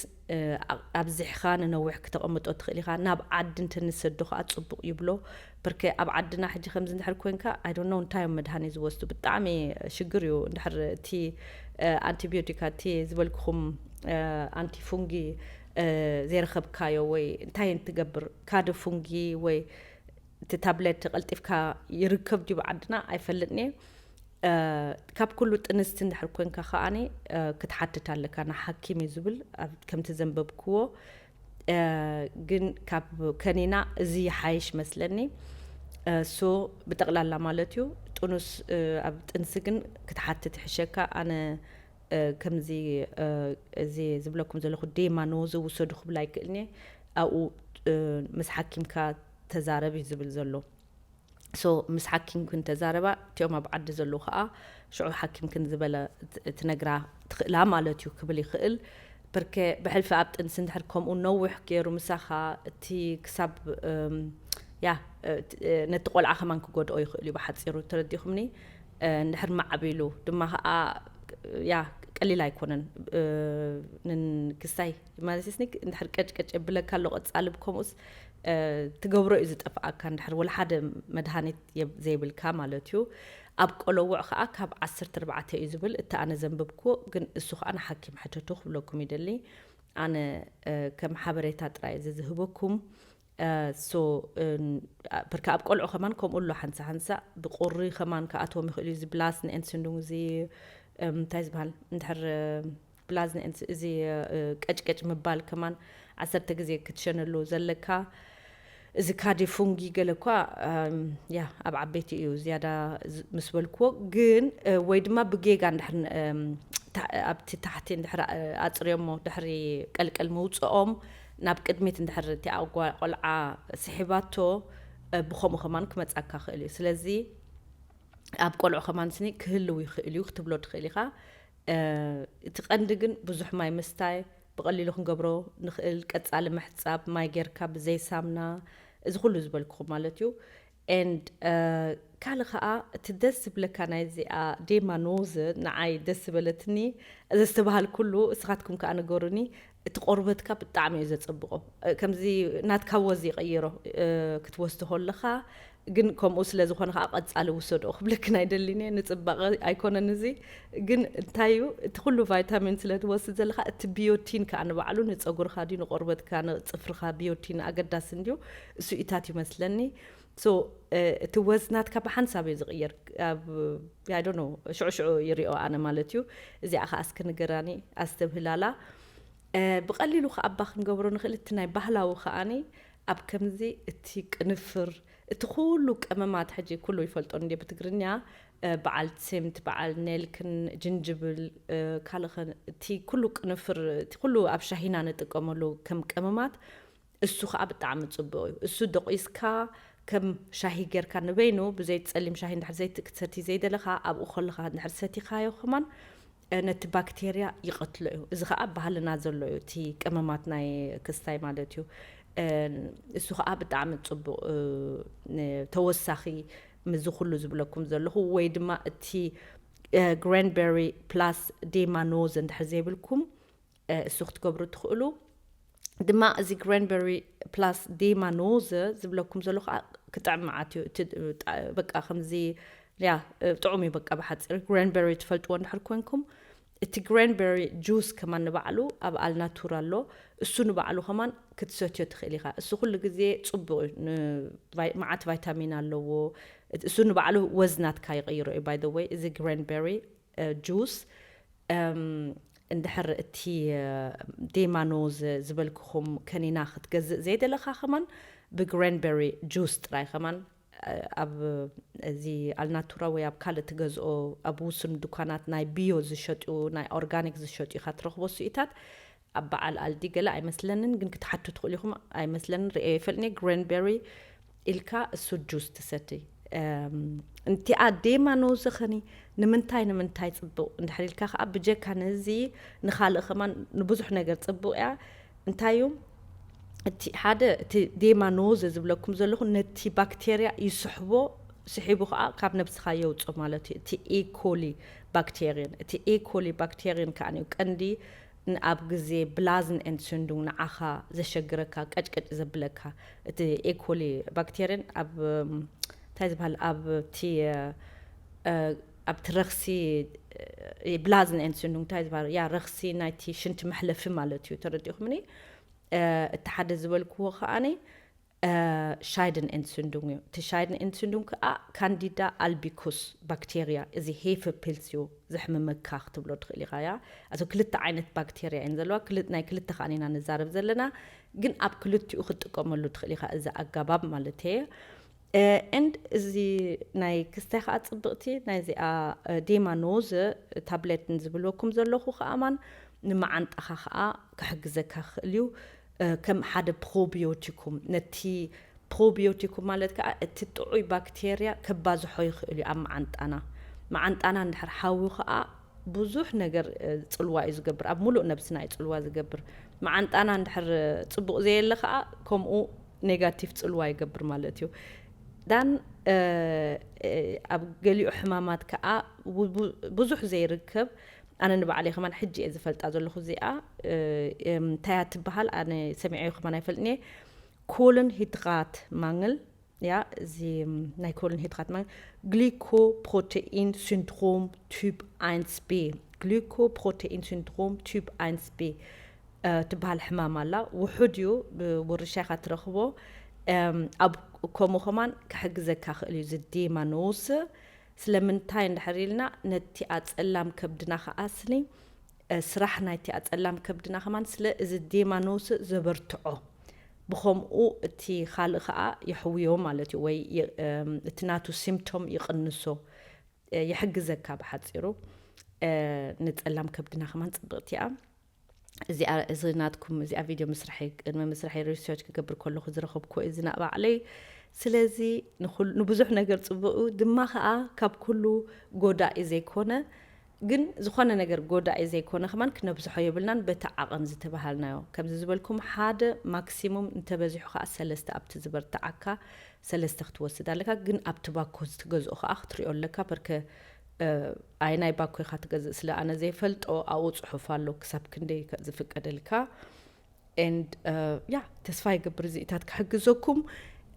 ኣብዚሕኻ ንነዊሕ ክተቐምጦ ትኽእል ኢኻ። ናብ ዓዲ እንተንሰዶ ከዓ ፅቡቕ ይብሎ። ብርከ ኣብ ዓድና ሕጂ ከምዚ እንድሕር ኮይንካ፣ I don't know እንታይ እዮም መድሃኒ ዝወስዱ። ብጣዕሚ ሽግር እዩ። እንድሕር እቲ ኣንቲቢዮቲካ እቲ ዝበልኩኹም ኣንቲ ፉንጊ ዘይረኸብካዮ ወይ እንታይ እንትገብር ካደ ፉንጊ ወይ እቲ ታብሌት ቀልጢፍካ ይርከብ ድዩ ብዓድና ኣይፈልጥን እየ። ካብ ኩሉ ጥንስቲ እንድሕር ኮንካ ከዓኒ ክትሓትት ኣለካ ንሓኪም እዩ ዝብል። ከምቲ ዘንበብክዎ ግን ካብ ከኒና እዚ ይሓይሽ መስለኒ። ሶ ብጠቕላላ ማለት እዩ ጥኑስ ኣብ ጥንሲ ግን ክትሓትት ይሕሸካ። ኣነ ከምዚ እዚ ዝብለኩም ዘለኹ ዴማ ኖዝ ውሰዱ ክብል ኣይክእልኒ። ኣብኡ ምስ ሓኪምካ ተዛረብ እዩ ዝብል ዘሎ። ሶ ምስ ሓኪምክን ተዛረባ፣ እቲኦም ኣብ ዓዲ ዘለዉ ከዓ ሽዑ ሓኪምክን ዝበለ ትነግራ ትኽእላ ማለት እዩ ክብል ይኽእል። ብርከ ብሕልፊ ኣብ ጥንሲ እንድሕር ከምኡ ነዊሕ ገይሩ ምሳኻ እቲ ክሳብ ያ ነቲ ቆልዓ ከማን ክጎድኦ ይኽእል እዩ ብሓፂሩ ተረዲኹምኒ። እንድሕር ማዕቢሉ ድማ ከዓ ያ ቀሊል ኣይኮነን። ክስታይ ማለት ስኒ እንድሕር ቀጭቀጭ የብለካ ኣሎ ቀፃሊ ብከምኡስ ትገብሮ እዩ ዝጠፍኣካ። እንድሕር ወላ ሓደ መድሃኒት ዘይብልካ ማለት እዩ። ኣብ ቆለውዕ ከዓ ካብ ዓሰርተ ኣርባዕተ እዩ ዝብል እቲ ኣነ ዘንብብክዎ። ግን እሱ ከዓ ንሓኪም ሕተቱ ክብለኩም ይደሊ። ኣነ ከም ሓበሬታ ጥራይ እዚ ዝህበኩም። ሶ ብርካ ኣብ ቆልዑ ከማን ከምኡ ኣሎ ሓንሳ ሓንሳ ብቁሪ ከማን ክኣትዎም ይኽእል እዩ። እዚ ብላስ ንኤንስንዱን እዚ እንታይ ዝበሃል እንድሕር ብላዝ ንኤንስ እዚ ቀጭቀጭ ምባል ከማን ዓሰርተ ግዜ ክትሸነሉ ዘለካ። እዚ ካዲ ፉንጊ ገለ እኳ ያ ኣብ ዓበይቲ እዩ ዝያዳ ምስ በልክዎ። ግን ወይ ድማ ብጌጋ እንድሕር ኣብቲ ታሕቲ እንድሕር ኣፅርዮሞ ድሕሪ ቀልቀል ምውፅኦም ናብ ቅድሚት እንድሕር እቲ ኣጓ ቆልዓ ስሒባቶ ብኸምኡ ከማን ክመፃካ ክእል እዩ። ስለዚ ኣብ ቆልዑ ከማን ስኒ ክህልው ይኽእል እዩ ክትብሎ ትኽእል ኢኻ። እቲ ቀንዲ ግን ብዙሕ ማይ ምስታይ ብቐሊሉ ክንገብሮ ንኽእል። ቀፃሊ ምሕፃብ ማይ ጌርካ ብዘይ ሳምና፣ እዚ ኩሉ ዝበልኩኹም ማለት እዩ። ኤንድ ካልእ ከዓ እቲ ደስ ዝብለካ ናይ እዚኣ ዴማ ኖዝ ንዓይ ደስ ዝበለትኒ። እዚ ዝተባሃል ኩሉ እስኻትኩም ከዓ ንገሩኒ። እቲ ቆርበትካ ብጣዕሚ እዩ ዘፀብቆ። ከምዚ ናትካ ወዝ ይቐይሮ ክትወስድ ከለኻ። ግን ከምኡ ስለ ዝኾነ ከዓ ቀፃሊ ውሰዶ ክብለክን ኣይደልን እየ። ንፅባቐ ኣይኮነን እዚ። ግን እንታይ እዩ እቲ ኩሉ ቫይታሚን ስለ ትወስድ ዘለካ እቲ ቢዮቲን ከዓ ንባዕሉ ንፀጉርካ ድዩ ንቆርበትካ ንፅፍርካ ቢዮቲን ኣገዳሲ እንድዩ። እሱ ኢታት ይመስለኒ። ሶ እቲ ወዝ ናትካ ብሓንሳብ እዩ ዝቕየር። ሽዑ ሽዑ ይሪኦ ኣነ ማለት እዩ። እዚኣ ከዓ እስኪ ንገራኒ ኣስተብህላላ። ብቐሊሉ ከኣባ ክንገብሮ ንኽእል እቲ ናይ ባህላዊ ከኣኒ ኣብ ከምዚ እቲ ቅንፍር እቲ ኩሉ ቀመማት ሕጂ ኩሉ ይፈልጦ እንዲ ብትግርኛ በዓል ስምት በዓል ኔልክን ጅንጅብል ካልኸን እቲ ኩሉ ቅንፍር እቲ ኩሉ ኣብ ሻሂና ንጥቀመሉ ከም ቀመማት እሱ ከዓ ብጣዕሚ ፅቡቅ እዩ። እሱ ደቂስካ ከም ሻሂ ጌርካ ንበይኑ ብዘይ ጸሊም ሻሂ እንድሕር ዘይትሰቲ ዘይደለኻ ኣብኡ ከለኻ እንድሕር ሰቲኻዮ ከማን ነቲ ባክቴርያ ይቐትሎ እዩ። እዚ ከዓ ባህልና ዘሎ እዩ፣ እቲ ቀመማት ናይ ክስታይ ማለት እዩ። እሱ ከዓ ብጣዕሚ ፅቡቅ ተወሳኺ ምዚ ኩሉ ዝብለኩም ዘለኹ ወይ ድማ እቲ ግሬንበሪ ፕላስ ዴማ ኖዝ እንድሕር ዘይብልኩም እሱ ክትገብሩ ትኽእሉ። ድማ እዚ ግሬንበሪ ፕላስ ዴማ ኖዘ ዝብለኩም ዘሎ ከዓ ክጥዕም መዓት እዩ። በቃ ከምዚ ያ ጥዑም እዩ። በቃ ብሓፂር ግሬንበሪ ትፈልጥዎ እንድሕር ኮንኩም እቲ cranberry juice ከማን ንባዕሉ ኣብ ኣልናቱራ ኣሎ። እሱ ንባዕሉ ከማን ክትሰትዮ ትኽእል ኢኻ። እሱ ኩሉ ግዜ ጽቡቕ እዩ። ን-፣ ቫይ-፣ መዓት ቫይታሚን ኣለዎ። እሱ ንባዕሉ ወዝናትካ ይቕይሮ እዩ። By the way፣ እዚ cranberry juice እንድሕር እቲ ዴማኖዝ ዝበልክኹም ከኒና ክትገዝእ ዘይደለኻ ከማን፣ ብcranberry juice ጥራይ ከማን ኣብ እዚ ኣልናቱራ ወይ ኣብ ካልእ ትገዝኦ፣ ኣብ ውሱን ድኳናት ናይ ቢዮ ዝሸጡ፣ ናይ ኦርጋኒክ ዝሸጡ ኢኻ ትረኽቦ ስኢታት። ኣብ በዓል ኣልዲ ገለ ኣይመስለንን፣ ግን ክትሓቱ ትኽእሉ ኢኹም። ኣይመስለንን፣ ርእየ ይፈልጥኒ። Cranberry ኢልካ እሱ ጁስ ትሰቲ። እም፣ እንቲኣ ዴማ ነውዘኸኒ ንምንታይ፣ ንምንታይ ጽቡቕ እንድሕር ኢልካ ከኣ፣ ብጀካ ነዚ ንኻልእ ከማን ንብዙሕ ነገር ጽቡቕ እያ። እንታይ እዩ? እቲ ሓደ፣ እቲ ዴማ ነውዘ ዝብለኩም ዘለኹ ነቲ ባክቴርያ ይስሕቦ፣ ስሒቡ ከኣ ካብ ነብስኻ የውጾ ማለት እዩ። እቲ ኤኮሊ ባክቴርየን፣ እቲ ኤኮሊ ባክቴርየን ከኣ እዩ ቀንዲ ን-፣ ኣብ ግዜ ብላዝን ኤንትሱንዱንግ ንዓኻ ዘሸግረካ፣ ቀጭቀጭ ዘብለካ። እቲ ኤኮሊ ባክቴርየን ኣብ፣ እም፣ እንታይ ዝበሃል፣ ኣብ እቲ፣ እ፣ ኣብቲ ረኽሲ፣ እ፣ ብላዝን ኤንትሱንዱንግ እንታይ ዝበሃል፣ ያ፣ ረኽሲ ናይቲ ሽንቲ መሕለፊ ማለት እዩ። ተረዲእኩምኒ? እ፣ እቲ ሓደ ዝበልክዎ ከኣኒ፣ እ፣ ሻይድን ኤንትሱንዱንግ እዩ። እቲ ሻይድን ኤንትሱንዱንግ ከኣ ካንዲዳ ኣልቢኩስ ባክቴርያ፣ እዚ ሄፈ ፒልስ እዩ ዘሕምመካ ክትብሎ ትኽእል ኢኻ። ያ፣ ኣቶ ክልተ ዓይነት ባክቴርያ እየን ዘለዋ። ክል-፣ ናይ ክልተ ከኣኒ ኢና ንዛረብ ዘለና፣ ግን ኣብ ክልቲኡ ክትጥቀመሉ ትኽእል ኢኻ፣ እዚ ኣገባብ ማለት እየ። እ፣ ኤንድ እዚ ናይ ክስታይ ከኣ ጽብቕቲ ናይዚኣ፣ እ፣ ዴማ ኖዝ ታብሌት ንዝብልወኩም ዘለኹ ከኣማን ንመዓንጣኻ ከኣ ክሕግዘካ ክኽእል እዩ። እ፣ ከም ሓደ ፕሮቢዮቲኩም፣ ነቲ ፕሮቢዮቲኩም ማለት ከኣ እቲ ጥዑይ ባክቴርያ ከባዝሖ ይኽእል እዩ ኣብ መዓንጣና። መዓንጣና እንድሕር ሓዊ ከኣ ብዙሕ ነገር፣ እ፣ ጽልዋ እዩ ዝገብር። ኣብ ሙሉእ ነብስና እዩ ጽልዋ ዝገብር። መዓንጣና እንድሕር ጽቡቕ ዘየለ ከኣ ከምኡ ኔጋቲቭ ጽልዋ ይገብር ማለት እዩ። ዳን፣ እ፣ እ፣ ኣብ ገሊኡ ሕማማት ከኣ ቡ-፣ ቡ-፣ ብዙሕ ዘይርከብ፣ ኣነ ንባዕለይ ከማን ሕጂ እየ ዝፈልጣ ዘለኹ እዚኣ፣ እ፣ እም፣ እንታይ እያ ትበሃል? ኣነ ሰሚዐዮ ከማን ኣይፈልጥን እየ። ኮልን ሂድራት ማንግል፣ ያ፣ እዚ፣ እም፣ ናይ ኮልን ሂድራት ማንግል፣ ግሊኮፕሮቴኢን ሲንድሮም ቲፕ ኤን ቢ፣ ግሊኮፕሮቴኢን ሲንድሮም ቲፕ ኤን ቢ፣ እ፣ ትበሃል ሕማም ኣላ። ውሑድ እዩ፣ ብውርሻ ኢኻ ትረኽቦ። እም፣ ኣብ ከምኡ ከማን ክሕግዘካ ክእል እዩ፣ እዚ ዴማ ነውስ። ስለምንታይ እንድሕር ኢልና፣ ነቲ ኣጸላም ከብድና ከኣ ስኒ፣ እ፣ ስራሕ ናይቲ ኣጸላም ከብድና ከማን ስለ እዚ ዴማ ነውስ ዘበርትዖ። ብኸምኡ እቲ ካልእ ከኣ የሕውዮ ማለት እዩ፣ ወይ የ-፣ እም፣ እቲ ናቱ ሲምፕቶም ይቕንሶ፣ እ፣ ይሕግዘካ ብሓጺሩ። እ፣ ንጸላም ከብድና ከማን ጽብቕቲ እያ። እዚኣ፣ እዚ ናትኩም፣ እዚኣ ቪድዮ ምስርሐይ፣ ቅድሚ ምስርሐይ ሪሰርች ክገብር ከለኹ ዝረኸብኩ እዚ ና ባዕለይ። ስለዚ ንኹል-፣ ንብዙሕ ነገር ጽቡቕ እዩ፣ ድማ ኸኣ ካብ ኩሉ ጎዳኢ ዘይኮነ፣ ግን ዝኾነ ነገር ጎዳኢ ዘይኮነ ከማን ክነብዝሖ የብልናን፣ በቲ ዓቐን ዝተባሃልናዮ። ከምዚ ዝበልኩም ሓደ ማክሲሙም እንተበዚሑ ኸኣ ሰለስተ ኣብቲ ዝበርትዓካ ሰለስተ ክትወስድ ኣለካ፣ ግን ኣብቲ ባኮ ዝትገዝኦ ኸኣ ክትሪኦ ኣለካ። በርከ፣ እ፣ ኣየናይ ባኮ ኢኻ ትገዝእ ስለ ኣነ ዘይፈልጦ፣ ኣብኡ ጽሑፍ ኣሎ ክሳብ ክንደይ ከ-፣ ዝፍቀደልካ። ኤንድ፣ እ፣ ያ፣ ተስፋ ይገብር እዚኢታት ክሕግዘኩም።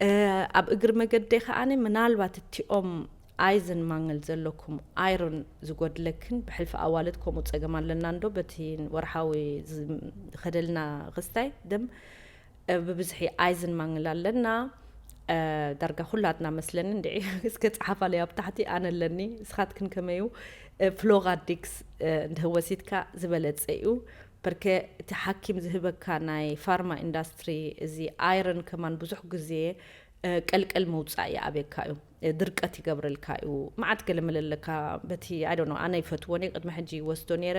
እ፣ ኣብ እግሪ መገደይ ከኣኒ ምናልባት እቲኦም ኣይዝን ማንግል ዘለኩም፣ ኣይሮን ዝጎድለክን፣ ብሕልፊ ኣዋልድ ከምኡ ጸገም ኣለና እንዶ፣ በቲ ወርሓዊ ዝኸደልና ክስታይ ደም፣ እ፣ ብብዝሒ ኣይዝን ማንግል ኣለና። እ፣ ዳርጋ ኩላትና መስለኒ እንድዒ። እስከ ጸሓፋለይ ኣብ ታሕቲ፣ ኣነ ኣለኒ። ንስኻትክን ከመዩ? እ፣ ፍሎራዲክስ፣ እ፣ እንድህ ወሲድካ ዝበለጸ እዩ። በርከ እቲ ሓኪም ዝህበካ ናይ ፋርማ ኢንዳስትሪ፣ እዚ ኣይረን ከማን ብዙሕ ግዜ፣ እ፣ ቀልቀል ምውጻእ ይኣብየካ እዩ። እ፣ ድርቀት ይገብረልካ እዩ። መዓት ገለ መለ ኣለካ። በቲ፣ I don't know፣ ኣነ ይፈትዎን እየ። ቅድሚ ሕጂ ይወስዶ ነይረ።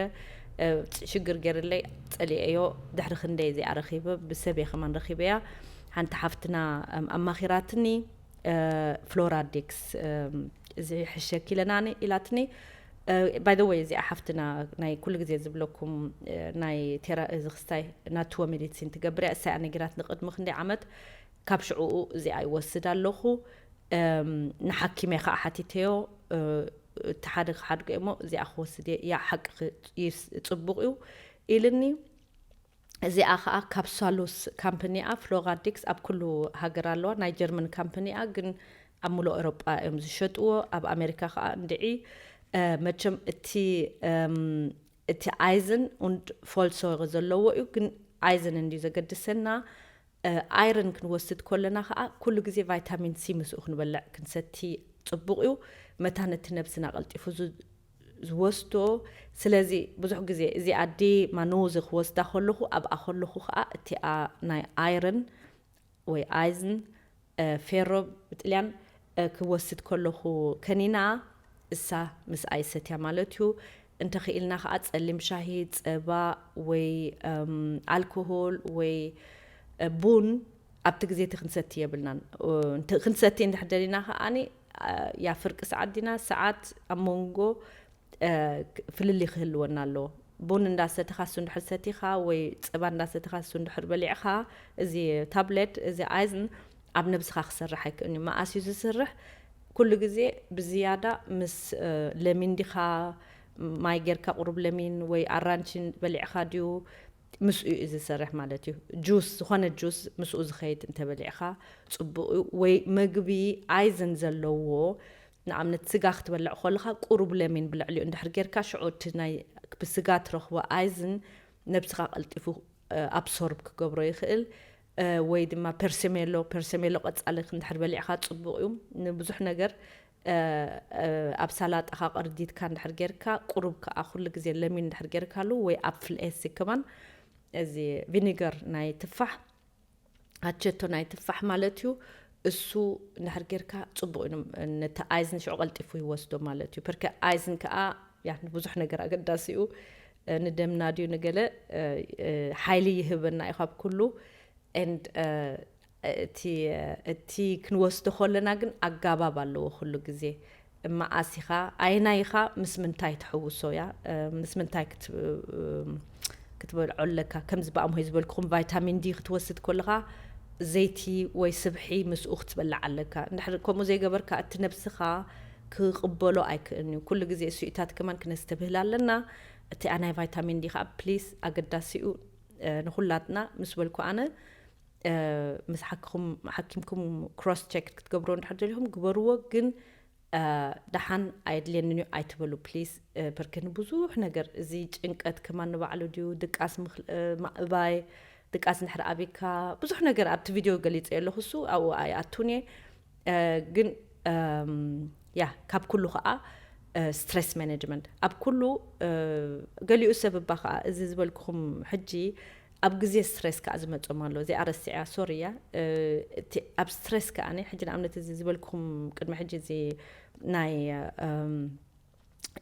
እ፣ ሽግር ገይርለይ ጸሊኤዮ። ድሕሪ ክንደይ እዚኣ ረኺበ፣ ብሰብ እየ ከማን ረኺበያ። ሓንቲ ሓፍትና፣ እም፣ ኣማኺራትኒ፣ እ፣ ፍሎራዲክስ፣ እም፣ እዚ ሕሸኪ ኢለናኒ ኢላትኒ። እ፣ by the way፣ እዚኣ ሓፍትና ናይ ኩሉ ግዜ ዝብለኩም፣ እ፣ ናይ ቴራ-፣ እዚ ክስታይ ናትዎ ሜዲሲን ትገብር እያ። እሳ እያ ነጊራትኒ ቅድሚ ክንደይ ዓመት። ካብ ሽዕኡ እዚኣ ይወስድ ኣለኹ። እም፣ ንሓኪመይ ከዓ ሓቲተዮ፣ እ፣ እቲ ሓደ ክሓድጎ እሞ እዚኣ ክወስድ እየ። ያ ሓቂ ክ-፣ ይስ-፣ ጽቡቕ እዩ ኢልኒ። እዚኣ ከዓ ካፕሳሉስ ካምፕኒ እያ። ፍሎራዲክስ ኣብ ኩሉ ሃገር ኣለዋ። ናይ ጀርመን ካምፕኒ እያ፣ ግን ኣብ ሙሉእ ኤውሮጳ እዮም ዝሸጥዎ። ኣብ ኣሜሪካ ከዓ እንድዒ፣ እ፣ መቸም እቲ፣ እም፣ እቲ Eisen und Folsäure ዘለዎ እዩ፣ ግን Eisen እንድዩ ዘገድሰና። Iron ክንወስድ ከለና ከዓ ኩሉ ግዜ ቫይታሚን ሲ ምስኡ ክንበልዕ ክንሰቲ ፅቡቕ እዩ። መታን እቲ ነብስና ቀልጢፉ ዝወስዶ። ስለዚ ብዙሕ ግዜ እዚኣ ዲ ማኖዚ ክወስዳ ከለኹ ኣብኣ ከለኹ ከዓ እቲኣ ናይ Iron ወይ Eisen፣ ፌሮ ብጥልያን ክወስድ ከለኹ ከኒና እሳ ምስ ኣይሰትያ ማለት እዩ። እንተኽኢልና ከዓ ፀሊም ሻሂ፣ ፀባ ወይ ኣልኮሆል ወይ ቡን ኣብቲ ግዜ እቲ ክንሰቲ የብልናን። ክንሰቲ እንድሕር ደሊና ከዓኒ ያ ፍርቂ ሰዓት ዲና ሰዓት ኣብ መንጎ ፍልልይ ክህልወና ኣለዎ። ቡን እንዳሰተኻ እሱ እንድሕር ሰቲኻ ወይ ፀባ እንዳሰተኻ እሱ እንድሕር በሊዕኻ እዚ ታብሌት እዚ ኣይዝን ኣብ ነብስኻ ክሰርሕ ኣይክእልን እዩ። መኣስ እዩ ዝስርሕ? ኩሉ ግዜ ብዝያዳ ምስ ለሚን ዲኻ ማይ ጌርካ ቁሩብ ለሚን ወይ ኣራንቺ በሊዕኻ ድዩ ምስኡ እዩ ዝሰርሕ ማለት እዩ። ጁስ ዝኾነ ጁስ ምስኡ ዝኸይድ እንተበሊዕኻ ፅቡቕ እዩ። ወይ መግቢ ኣይዝን ዘለዎ ንኣብነት ስጋ ክትበልዕ ከለኻ ቁሩብ ለሚን ብልዕሊኡ እንድሕር ጌርካ ሽዑ እቲ ናይ ብስጋ ትረኽቦ ኣይዝን ነብስኻ ቀልጢፉ ኣብሶርብ ክገብሮ ይኽእል። ወይ ድማ ፐርሰሜሎ ፐርሰሜሎ ቀፃሊ እንድሕር በሊዕኻ ፅቡቕ እዩ ንብዙሕ ነገር። ኣብ ሳላጣኻ ቅርዲትካ እንድሕር ጌርካ ቁሩብ ከዓ ኩሉ ግዜ ለሚን እንድሕር ጌርካሉ ወይ ኣፕል ኤሲ ከማን እዚ ቪኒገር ናይ ትፋሕ ኣቸቶ ናይ ትፋሕ ማለት እዩ። እሱ እንድሕር ጌርካ ፅቡቕ እዩ። ነቲ ኣይዝን ሽዑ ቀልጢፉ ይወስዶ ማለት እዩ። ፐርከ ኣይዝን ከዓ ያ ንብዙሕ ነገር ኣገዳሲ እዩ። ንደምና ድዩ ንገለ ሓይሊ ይህበና እዩ ካብ ኩሉ። And እቲ እቲ ክንወስዶ ከለና ግን ኣጋባብ ኣለዎ ኩሉ ግዜ። መዓስ ኢኻ ኣየናይ ኢኻ ምስ ምንታይ ትሕውሶ እያ ምስ ምንታይ ክትበልዖ ኣለካ። ከምዚ ብኣምሆይ ዝበልኩኹም ቫይታሚን ዲ ክትወስድ ከለኻ ዘይቲ ወይ ስብሒ ምስኡ ክትበልዕ ኣለካ። እንድሕር ከምኡ ዘይገበርካ እቲ ነብስኻ ክቕበሎ ኣይክእልን እዩ። ኩሉ ግዜ እሱኢታት ከማን ክነስተብህል ኣለና። እቲ ኣናይ ቫይታሚን ዲ ከዓ ፕሊስ ኣገዳሲኡ ንኩላትና ምስ በልኩ ኣነ ምስ ሓኪምኩም ክሮስ ቸክ ክትገብርዎ እንድሕር ደሊኹም ግበርዎ። ግን ደሓን ኣየድልየንን እዩ ኣይትበሉ ፕሊስ። ፐርከ ንብዙሕ ነገር እዚ ጭንቀት ከማን ንባዕሉ ድዩ ድቃስ ምእባይ ድቃስ እንድሕር ኣብካ ብዙሕ ነገር ኣብቲ ቪድዮ ገሊፀ ኣለኹ እሱ ኣብኡ ኣይኣቱን እየ። ግን ያ ካብ ኩሉ ከዓ ስትሬስ ማኔጅመንት ኣብ ኩሉ ገሊኡ ሰብ እባ ከዓ እዚ ዝበልኩኹም ሕጂ ኣብ ግዜ ስትሬስ ከዓ ዝመፆም ኣሎ። እዚኣ ረሲዐያ ሶሪ እያ። ኣብ ስትሬስ ከዓ ሕጂ ንኣብነት እዚ ዝበልኩኹም ቅድሚ ሕጂ እዚ ናይ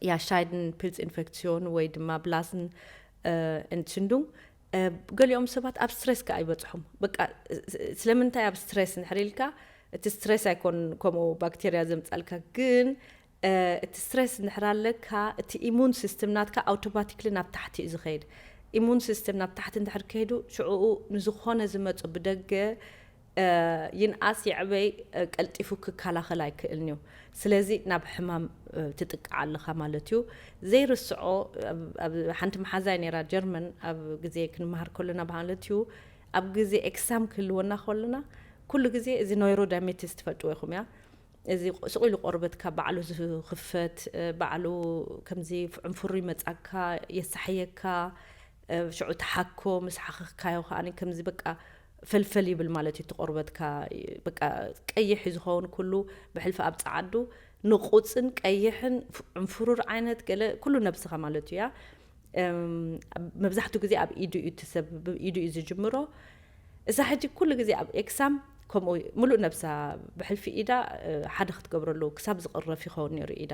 ያ ሻይድን ፒልስ ኢንፌክሲዮን ወይ ድማ ብላስን እንስንዱን ገሊኦም ሰባት ኣብ ስትሬስ ከዓ ይበፅሖም። በቃ ስለምንታይ ኣብ ስትሬስ እንድሕር ኢልካ እቲ ስትሬስ ኣይኮን ከምኡ ባክቴርያ ዘምፃልካ ግን እቲ ስትሬስ እንድሕር ኣለካ እቲ ኢሙን ሲስተም ናትካ ኣውቶማቲክሊ ናብ ታሕቲ እዩ ዝኸይድ። ኢሙን ሲስተም ናብ ታሕቲ እንድሕር ከይዱ ሽዕኡ ንዝኾነ ዝመፁ ብደገ ይንኣስ ይዕበይ ቀልጢፉ ክከላኸል ኣይክእልን እዩ። ስለዚ ናብ ሕማም ትጥቃዕ ኣለኻ ማለት እዩ። ዘይርስዖ ሓንቲ መሓዛይ ነራ ጀርመን ኣብ ግዜ ክንመሃር ከለና ማለት እዩ ኣብ ግዜ ኤክሳም ክህልወና ከለና ኩሉ ግዜ እዚ ኖይሮ ዳሜትስ ትፈልጥዎ ኢኹም እያ እዚ ስቕ ኢሉ ቆርበትካ ባዕሉ ዝኽፈት ባዕሉ ከምዚ ዕንፍሩ ይመፃካ የሳሕየካ ሽዑ ተሓኮ ምስ ሓኸኽካዮ ከዓ ከምዚ በቃ ፈልፈል ይብል ማለት እዩ። እቲ ቆርበትካ በቃ ቀይሕ እዩ ዝኸውን ኩሉ ብሕልፊ ኣብ ፀዓዱ ንቑፅን ቀይሕን ዕንፍሩር ዓይነት ገለ ኩሉ ነብስኻ ማለት እዩ። ያ መብዛሕትኡ ግዜ ኣብ ኢዱ እዩ እቲ ሰብ ኢዱ እዩ ዝጅምሮ። እዛ ሕጂ ኩሉ ግዜ ኣብ ኤክሳም ከምኡ ምሉእ ነብሳ ብሕልፊ ኢዳ ሓደ ክትገብረሉ ክሳብ ዝቕረፍ ይኸውን ነይሩ ኢዳ።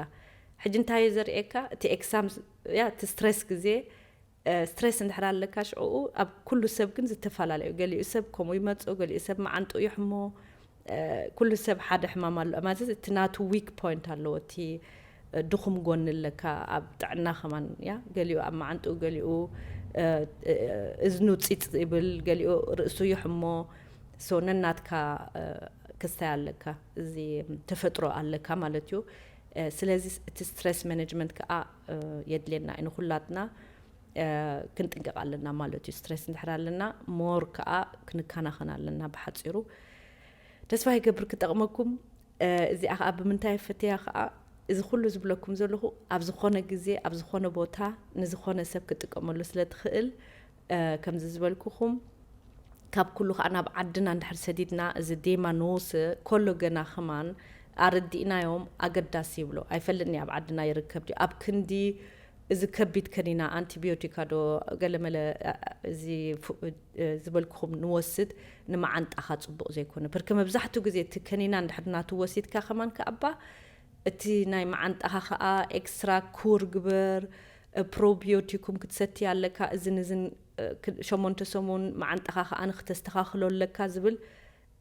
ሕጂ እንታይ እዩ ዘርእየካ እቲ ኤክሳም ያ እቲ ስትሬስ ግዜ ስትሬስ እንድሕር ኣለካ ሽዕኡ ኣብ ኩሉ ሰብ ግን ዝተፈላለዩ ገሊኡ ሰብ ከምኡ ይመፁ ገሊኡ ሰብ መዓንጡ ይሕሞ ኩሉ ሰብ ሓደ ሕማም ኣሎ ማለት እቲ ናቱ ዊክ ፖይንት ኣለዎ እቲ ድኹም ጎኒ ኣለካ ኣብ ጥዕና ከማን ያ ገሊኡ ኣብ መዓንጡ ገሊኡ እዝኑ ፂፅ ይብል ገሊኡ ርእሱ ይሕሞ ሶ ነናትካ ክስታይ ኣለካ እዚ ተፈጥሮ ኣለካ ማለት እዩ። ስለዚ እቲ ስትሬስ ማኔጅመንት ከዓ የድልየና እዩ ንኩላትና ክንጥንቀቕ ኣለና ማለት እዩ። ስትሬስ እንድሕር ኣለና ሞር ከዓ ክንከናኸን ኣለና። ብሓፂሩ ተስፋ ይገብር ክጠቕመኩም። እዚኣ ከዓ ብምንታይ ፈተያ ከዓ እዚ ኩሉ ዝብለኩም ዘለኹ ኣብ ዝኾነ ግዜ ኣብ ዝኾነ ቦታ ንዝኾነ ሰብ ክጥቀመሉ ስለ ትኽእል፣ እ፣ ከምዚ ዝበልኩኹም ካብ ኩሉ ከዓ ናብ ዓድና እንድሕር ሰዲድና እዚ ዴማ ኖስ ኮሎገና ከማን ኣረዲእናዮም ኣገዳሲ ይብሎ። ኣይፈልጥን እየ ኣብ ዓድና ይርከብ ድዩ። ኣብ ክንዲ እዚ ከቢድ ከኒና ኣንቲቢዮቲካ ዶ ገለመለ፣ እ፣ እዚ ፉ-፣ እ፣ ዝበልኩኹም ንወስድ ንመዓንጣኻ ጽቡቕ ዘይኮነ። ብርክ መብዛሕትኡ ግዜ እቲ ከኒና እንድሕር ናቱ ወሲድካ ከማን ከኣባ እቲ ናይ መዓንጣኻ ኸኣ ኤክስትራ ኩር ግበር፣ እ፣ ፕሮቢዮቲኩም ክትሰቲ ኣለካ፣ እዝን እዝን፣ እ፣ ክ-፣ ሸሞንተ ሰሙን መዓንጣኻ ኸኣ ንክተስተኻኽሎ ኣለካ ዝብል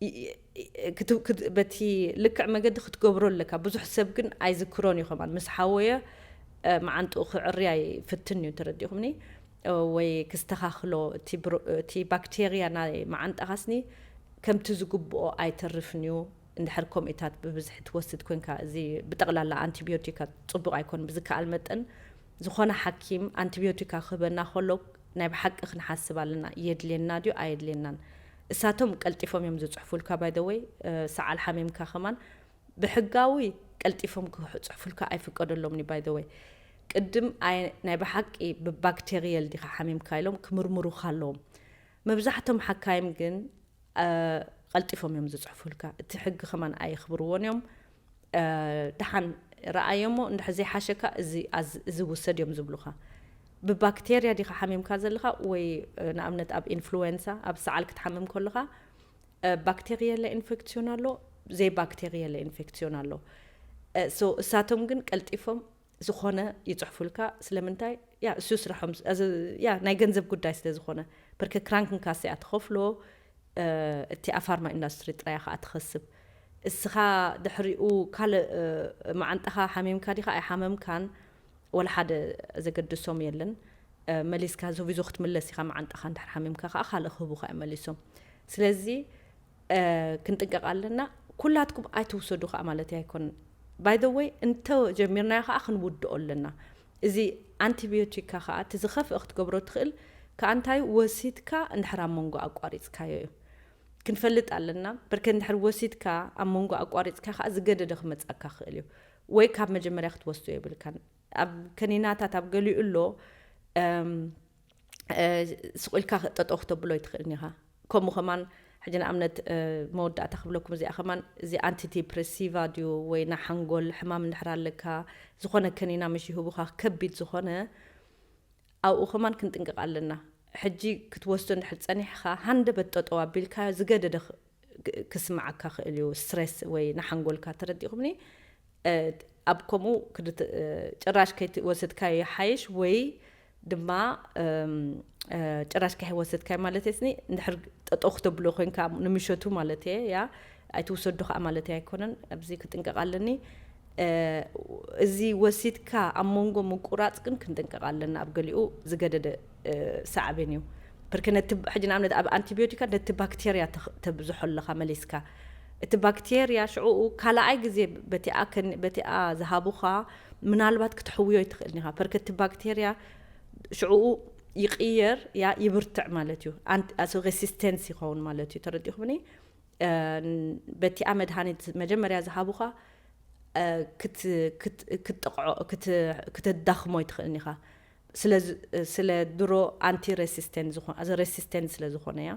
ይ-፣ ይ-፣ ክት-፣ ክት-፣ በቲ ልክዕ መገዲ ክትገብሮ ኣለካ። ብዙሕ ሰብ ግን ኣይዝክሮን እዩ ከማን። ምስ ሓወየ፣ እ፣ መዓንጥኡ ክዕርያ ይፍትን እዩ፣ ተረዲእኹምኒ? እ፣ ወይ ክስተኻኽሎ፣ እቲ ብሮ-፣ እቲ ባክቴርያ ናይ መዓንጣኻስኒ ከምቲ ዝግብኦ ኣይተርፍን እዩ። እንድሕር ከምኡታት ብብዝሒ ትወስድ ኮንካ፣ እዚ ብጠቕላላ ኣንቲቢዮቲካ ጽቡቕ ኣይኮን። ብዝከኣል መጠን ዝኾነ ሓኪም ኣንቲቢዮቲካ ክህበና ከሎ ናይ ብሓቂ ክንሓስብ ኣለና። የድልየና ድዩ ኣየድልየናን? እሳቶም ቀልጢፎም እዮም ዝጽሕፉልካ። ባይ ዘ ወይ፣ እ፣ ሰዓል ሓሚምካ ከማን ብሕጋዊ ቀልጢፎም ክጽሕፉልካ ኣይፍቀደሎምን እዩ። ባይ ዘ ወይ፣ ቅድም ኣይ-፣ ናይ ብሓቂ ብባክቴሪየል ዲኻ ሓሚምካ ኢሎም ክምርምሩኻ ኣለዎም። መብዛሕቶም ሓካይም ግን፣ እ፣ ቀልጢፎም እዮም ዝጽሕፉልካ። እቲ ሕጊ ከማን ኣየኽብርዎን እዮም። እ፣ ደሓን ረኣዮሞ፣ እንድሕር ዘይሓሸካ እዚ ኣዝ-፣ እዚ ውሰድ እዮም ዝብሉኻ። ብባክቴርያ ዲኻ ሓሚምካ ዘለኻ ወይ፣ እ፣ ንኣብነት ኣብ ኢንፍሉዌንሳ፣ ኣብ ሰዓል ክትሓምም ከለኻ፣ እ፣ ባክቴርየለ ኢንፌክሲዮን ኣሎ፣ ዘይባክቴርየለ ኢንፌክሲዮን ኣሎ። እ፣ ሶ እሳቶም ግን ቀልጢፎም ዝኾነ ይጽሕፉልካ። ስለምንታይ? ያ፣ እሱ ስራሖም፣ እዚ፣ ያ፣ ናይ ገንዘብ ጉዳይ ስለ ዝኾነ። ብርክ ክራንክንካስ እያ ትኸፍሎ፣ እ፣ እቲ ኣብ ፋርማ ኢንዳስትሪ ጥራይ እያ ኸኣ ትኸስብ። እስኻ ድሕሪኡ ካልእ፣ እ፣ መዓንጣኻ ሓሚምካ ዲኻ ኣይሓመምካን፣ ወላ ሓደ ዘገድሶም የለን። እ፣ መሊስካ ዞቪዞ ክትምለስ ኢኻ፣ መዓንጣኻ እንድሕር ሓሚምካ ኸኣ ካልእ ክህቡኻ እዮም መሊሶም። ስለዚ፣ እ፣ ክንጥንቀቕ ኣለና። ኩላትኩም ኣይትውሰዱ ኸኣ ማለት ኣይኮን። ባይ ዘ ወይ፣ እንተ ጀሚርናዮ ኸኣ ክንውድኦ ኣለና። እዚ ኣንቲቢዮቲካ ኸኣ እቲ ዝኸፍአ ክትገብሮ ትኽእል ከኣ እንታይ ወሲድካ እንድሕር ኣብ መንጎ ኣቋሪጽካዮ እዩ። ክንፈልጥ ኣለና። ብርክ እንድሕር ወሲድካ ኣብ መንጎ ኣቋሪጽካ ኸኣ ዝገደደ ክመጽኣካ ክእል እዩ። ወይ ካብ መጀመርያ ክትወስዶ የብልካን። ኣብ ከኒናታት ኣብ ገሊኡ ኣሎ፣ እም፣ እ፣ ስቕ ኢልካ ጠጠው ክተብሎ ኣይትኽእልን ኢኻ። ከምኡ ከማን ሕጂ ንኣብነት፣ እ፣ መወዳእታ ክብለኩም እዚኣ ከማን፣ እዚ ኣንቲዲፕሬሲቫ ድዩ ወይ ንሓንጎል ሕማም እንድሕር ኣለካ፣ ዝኾነ ከኒና ምሽ ይህቡኻ ከቢድ ዝኾነ፣ ኣብኡ ከማን ክንጥንቀቕ ኣለና። ሕጂ ክትወስዶ እንድሕር ጸኒሕኻ፣ ሃንደበት ጠጠው ኣቢልካ ዝገደደ ክ-፣ ክ-፣ ክስምዓካ ክእል እዩ፣ ስትሬስ ወይ ንሓንጎልካ፣ ተረዲእኩምኒ? እ፣ ኣብ ከምኡ ክድት-፣ እ፣ ጭራሽ ከይትወሰድካዮ ይሓይሽ፣ ወይ ድማ፣ እም፣ እ፣ ጭራሽ ከይወሰድካዮ ማለት ስኒ፣ እንድሕር ጠጠው ክተብሎ ኮንካ ንምሸቱ ማለት እየ፣ ያ፣ ኣይትውሰዱ ከኣ ማለት ኣይኮነን። ኣብዚ ክጥንቀቕ ኣለኒ። እ፣ እዚ ወሲድካ ኣብ መንጎ ምቁራጽ ግን ክንጥንቀቕ ኣለና። ኣብ ገሊኡ ዝገደደ፣ እ፣ ሳዕቤን እዩ። ብርክ ነቲ፣ ሕጂ ንኣብነት ኣብ ኣንቲቢዮቲካ ነቲ ባክቴርያ ተኽ-፣ ተብዝሖ ኣለኻ መሊስካ። እቲ ባክቴርያ ሽዑኡ ካልኣይ ግዜ በቲኣ ከን-፣ በቲኣ ዝሃቡኻ ምናልባት ክትሕውዮ ኣይትኽእልን ኢኻ። ብርክ እቲ ባክቴርያ ሽዑኡ ይቕየር፣ ያ ይብርትዕ ማለት እዩ። ኣንት-፣ ኣስ-፣ ሬሲስተንስ ይኸውን ማለት እዩ። ተረዲእኩምኒ? እ፣ በቲኣ መድሃኒት መጀመርያ ዝሃቡኻ፣ እ፣ ክት-፣ ክት-፣ ክትጥቕዖ፣ ክት-፣ ክተዳኽሞ ኣይትኽእልን ኢኻ። ስለ ዝ-፣ ስለ ድሮ ኣንቲ ሬሲስተንት ዝኾ-፣ ኣዚ ሬሲስተንት ስለ ዝኾነ እያ።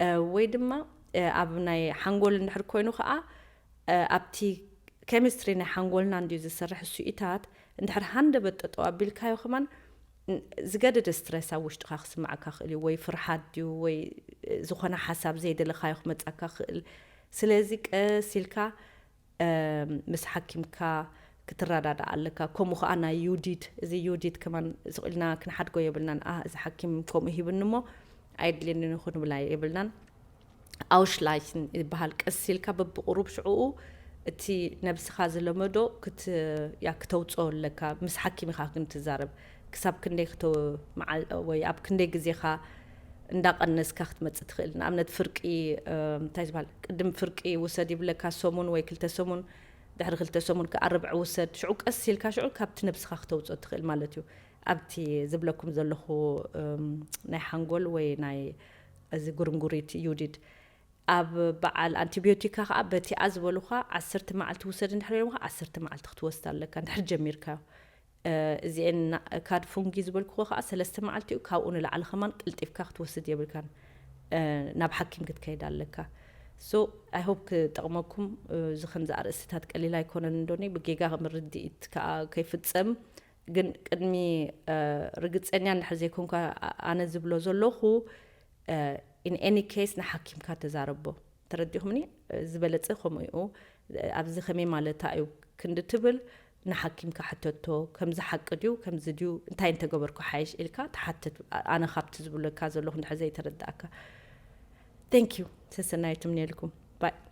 እ፣ ወይ ድማ፣ እ፣ ኣብ ናይ ሓንጎል እንድሕር ኮይኑ ኸኣ፣ እ፣ ኣብቲ ኬሚስትሪ ናይ ሓንጎልና እንድዩ ዝሰርሕ እሱኢታት፣ እንድሕር ሃንደበት ጠጠው ኣቢልካዮ ከማን፣ ን-፣ ዝገደደ ስትረስ ኣብ ውሽጥኻ ክስምዓካ ክእል እዩ፣ ወይ ፍርሓት ድዩ፣ ወይ፣ እ፣ ዝኾነ ሓሳብ ዘይደለኻዮ ክመጻካ ክእል። ስለዚ ቀስ ኢልካ፣ እ፣ ምስ ሓኪምካ ክትረዳዳእ ኣለካ። ከምኡ ኸኣ ናይ ዩዲድ፣ እዚ ዩዲድ ከማን ስቕ ኢልና ክንሓድጎ የብልናን። ኣህ፣ እዚ ሓኪም ከምኡ ሂብኒ እሞ ኣየድልየንን እዩ ክንብላ የብልናን። ኣውሽላይትን ይበሃል። ቀስ ኢልካ በብቁሩብ ሽዕኡ እቲ ነብስኻ ዝለመዶ ክት-፣ ያ፣ ክተውጽኦ ኣለካ። ምስ ሓኪም ኢኻ ግን ትዛረብ። ክሳብ ክንደይ ክተ-፣ መዓል-፣ ወይ ኣብ ክንደይ ግዜኻ እንዳቐነስካ ክትመጽእ ትኽእል። ንኣብነት ፍርቂ፣ እ፣ እንታይ ዝበሃል፣ ቅድም ፍርቂ ውሰድ ይብለካ፣ ሰሙን ወይ ክልተ ሰሙን፣ ድሕሪ ክልተ ሰሙን ከኣ ርብዒ ውሰድ። ሽዑ ቀስ ኢልካ ሽዑ ካብቲ ነብስኻ ክተውጽኦ ትኽእል ማለት እዩ። ኣብቲ ዝብለኩም ዘለኹ፣ እም፣ ናይ ሓንጎል ወይ ናይ እዚ ጉርምጉሪት ዩዲድ፣ ኣብ በዓል ኣንቲቢዮቲካ ከዓ በቲኣ ዝበሉካ ዓሰርተ መዓልቲ ውሰድ እንድሕር ኢሎምካ ዓሰርተ መዓልቲ ክትወስድ ኣለካ እንድሕር ጀሚርካዮ። እዚኤን ካድ ፉንጊ ዝበልክዎ ከዓ ሰለስተ መዓልቲ እዩ። ካብኡ ንላዕሊ ከማን ቅልጢፍካ ክትወስድ የብልካን። ናብ ሓኪም ክትከይድ ኣለካ። So I hope ክጠቕመኩም። እዚ ከምዚ ኣርእስትታት ቀሊል ኣይኮነን እንዶኒ ብጌጋ ምርድኢት ከዓ ከይፍፀም። ግን ቅድሚ ርግፀኛ እንድሕር ዘይኮንካ ኣነ ዝብሎ ዘለኹ in any case ንሓኪምካ ተዛረቦ። ተረዲኹምኒ? ዝበለፀ ከምኡ እዩ። ኣብዚ ከመይ ማለታ እዩ ክንዲ ትብል ንሓኪምካ ሕተቶ። ከምዚ ሓቂ ድዩ ከምዚ ድዩ እንታይ እንተገበርኩ ሓይሽ ኢልካ ተሓተት። ኣነ ካብቲ ዝብለካ ዘለኹ እንድሕር ዘይተረዳእካ። Thank you። ሰሰናዩ ትምንየልኩም። Bye።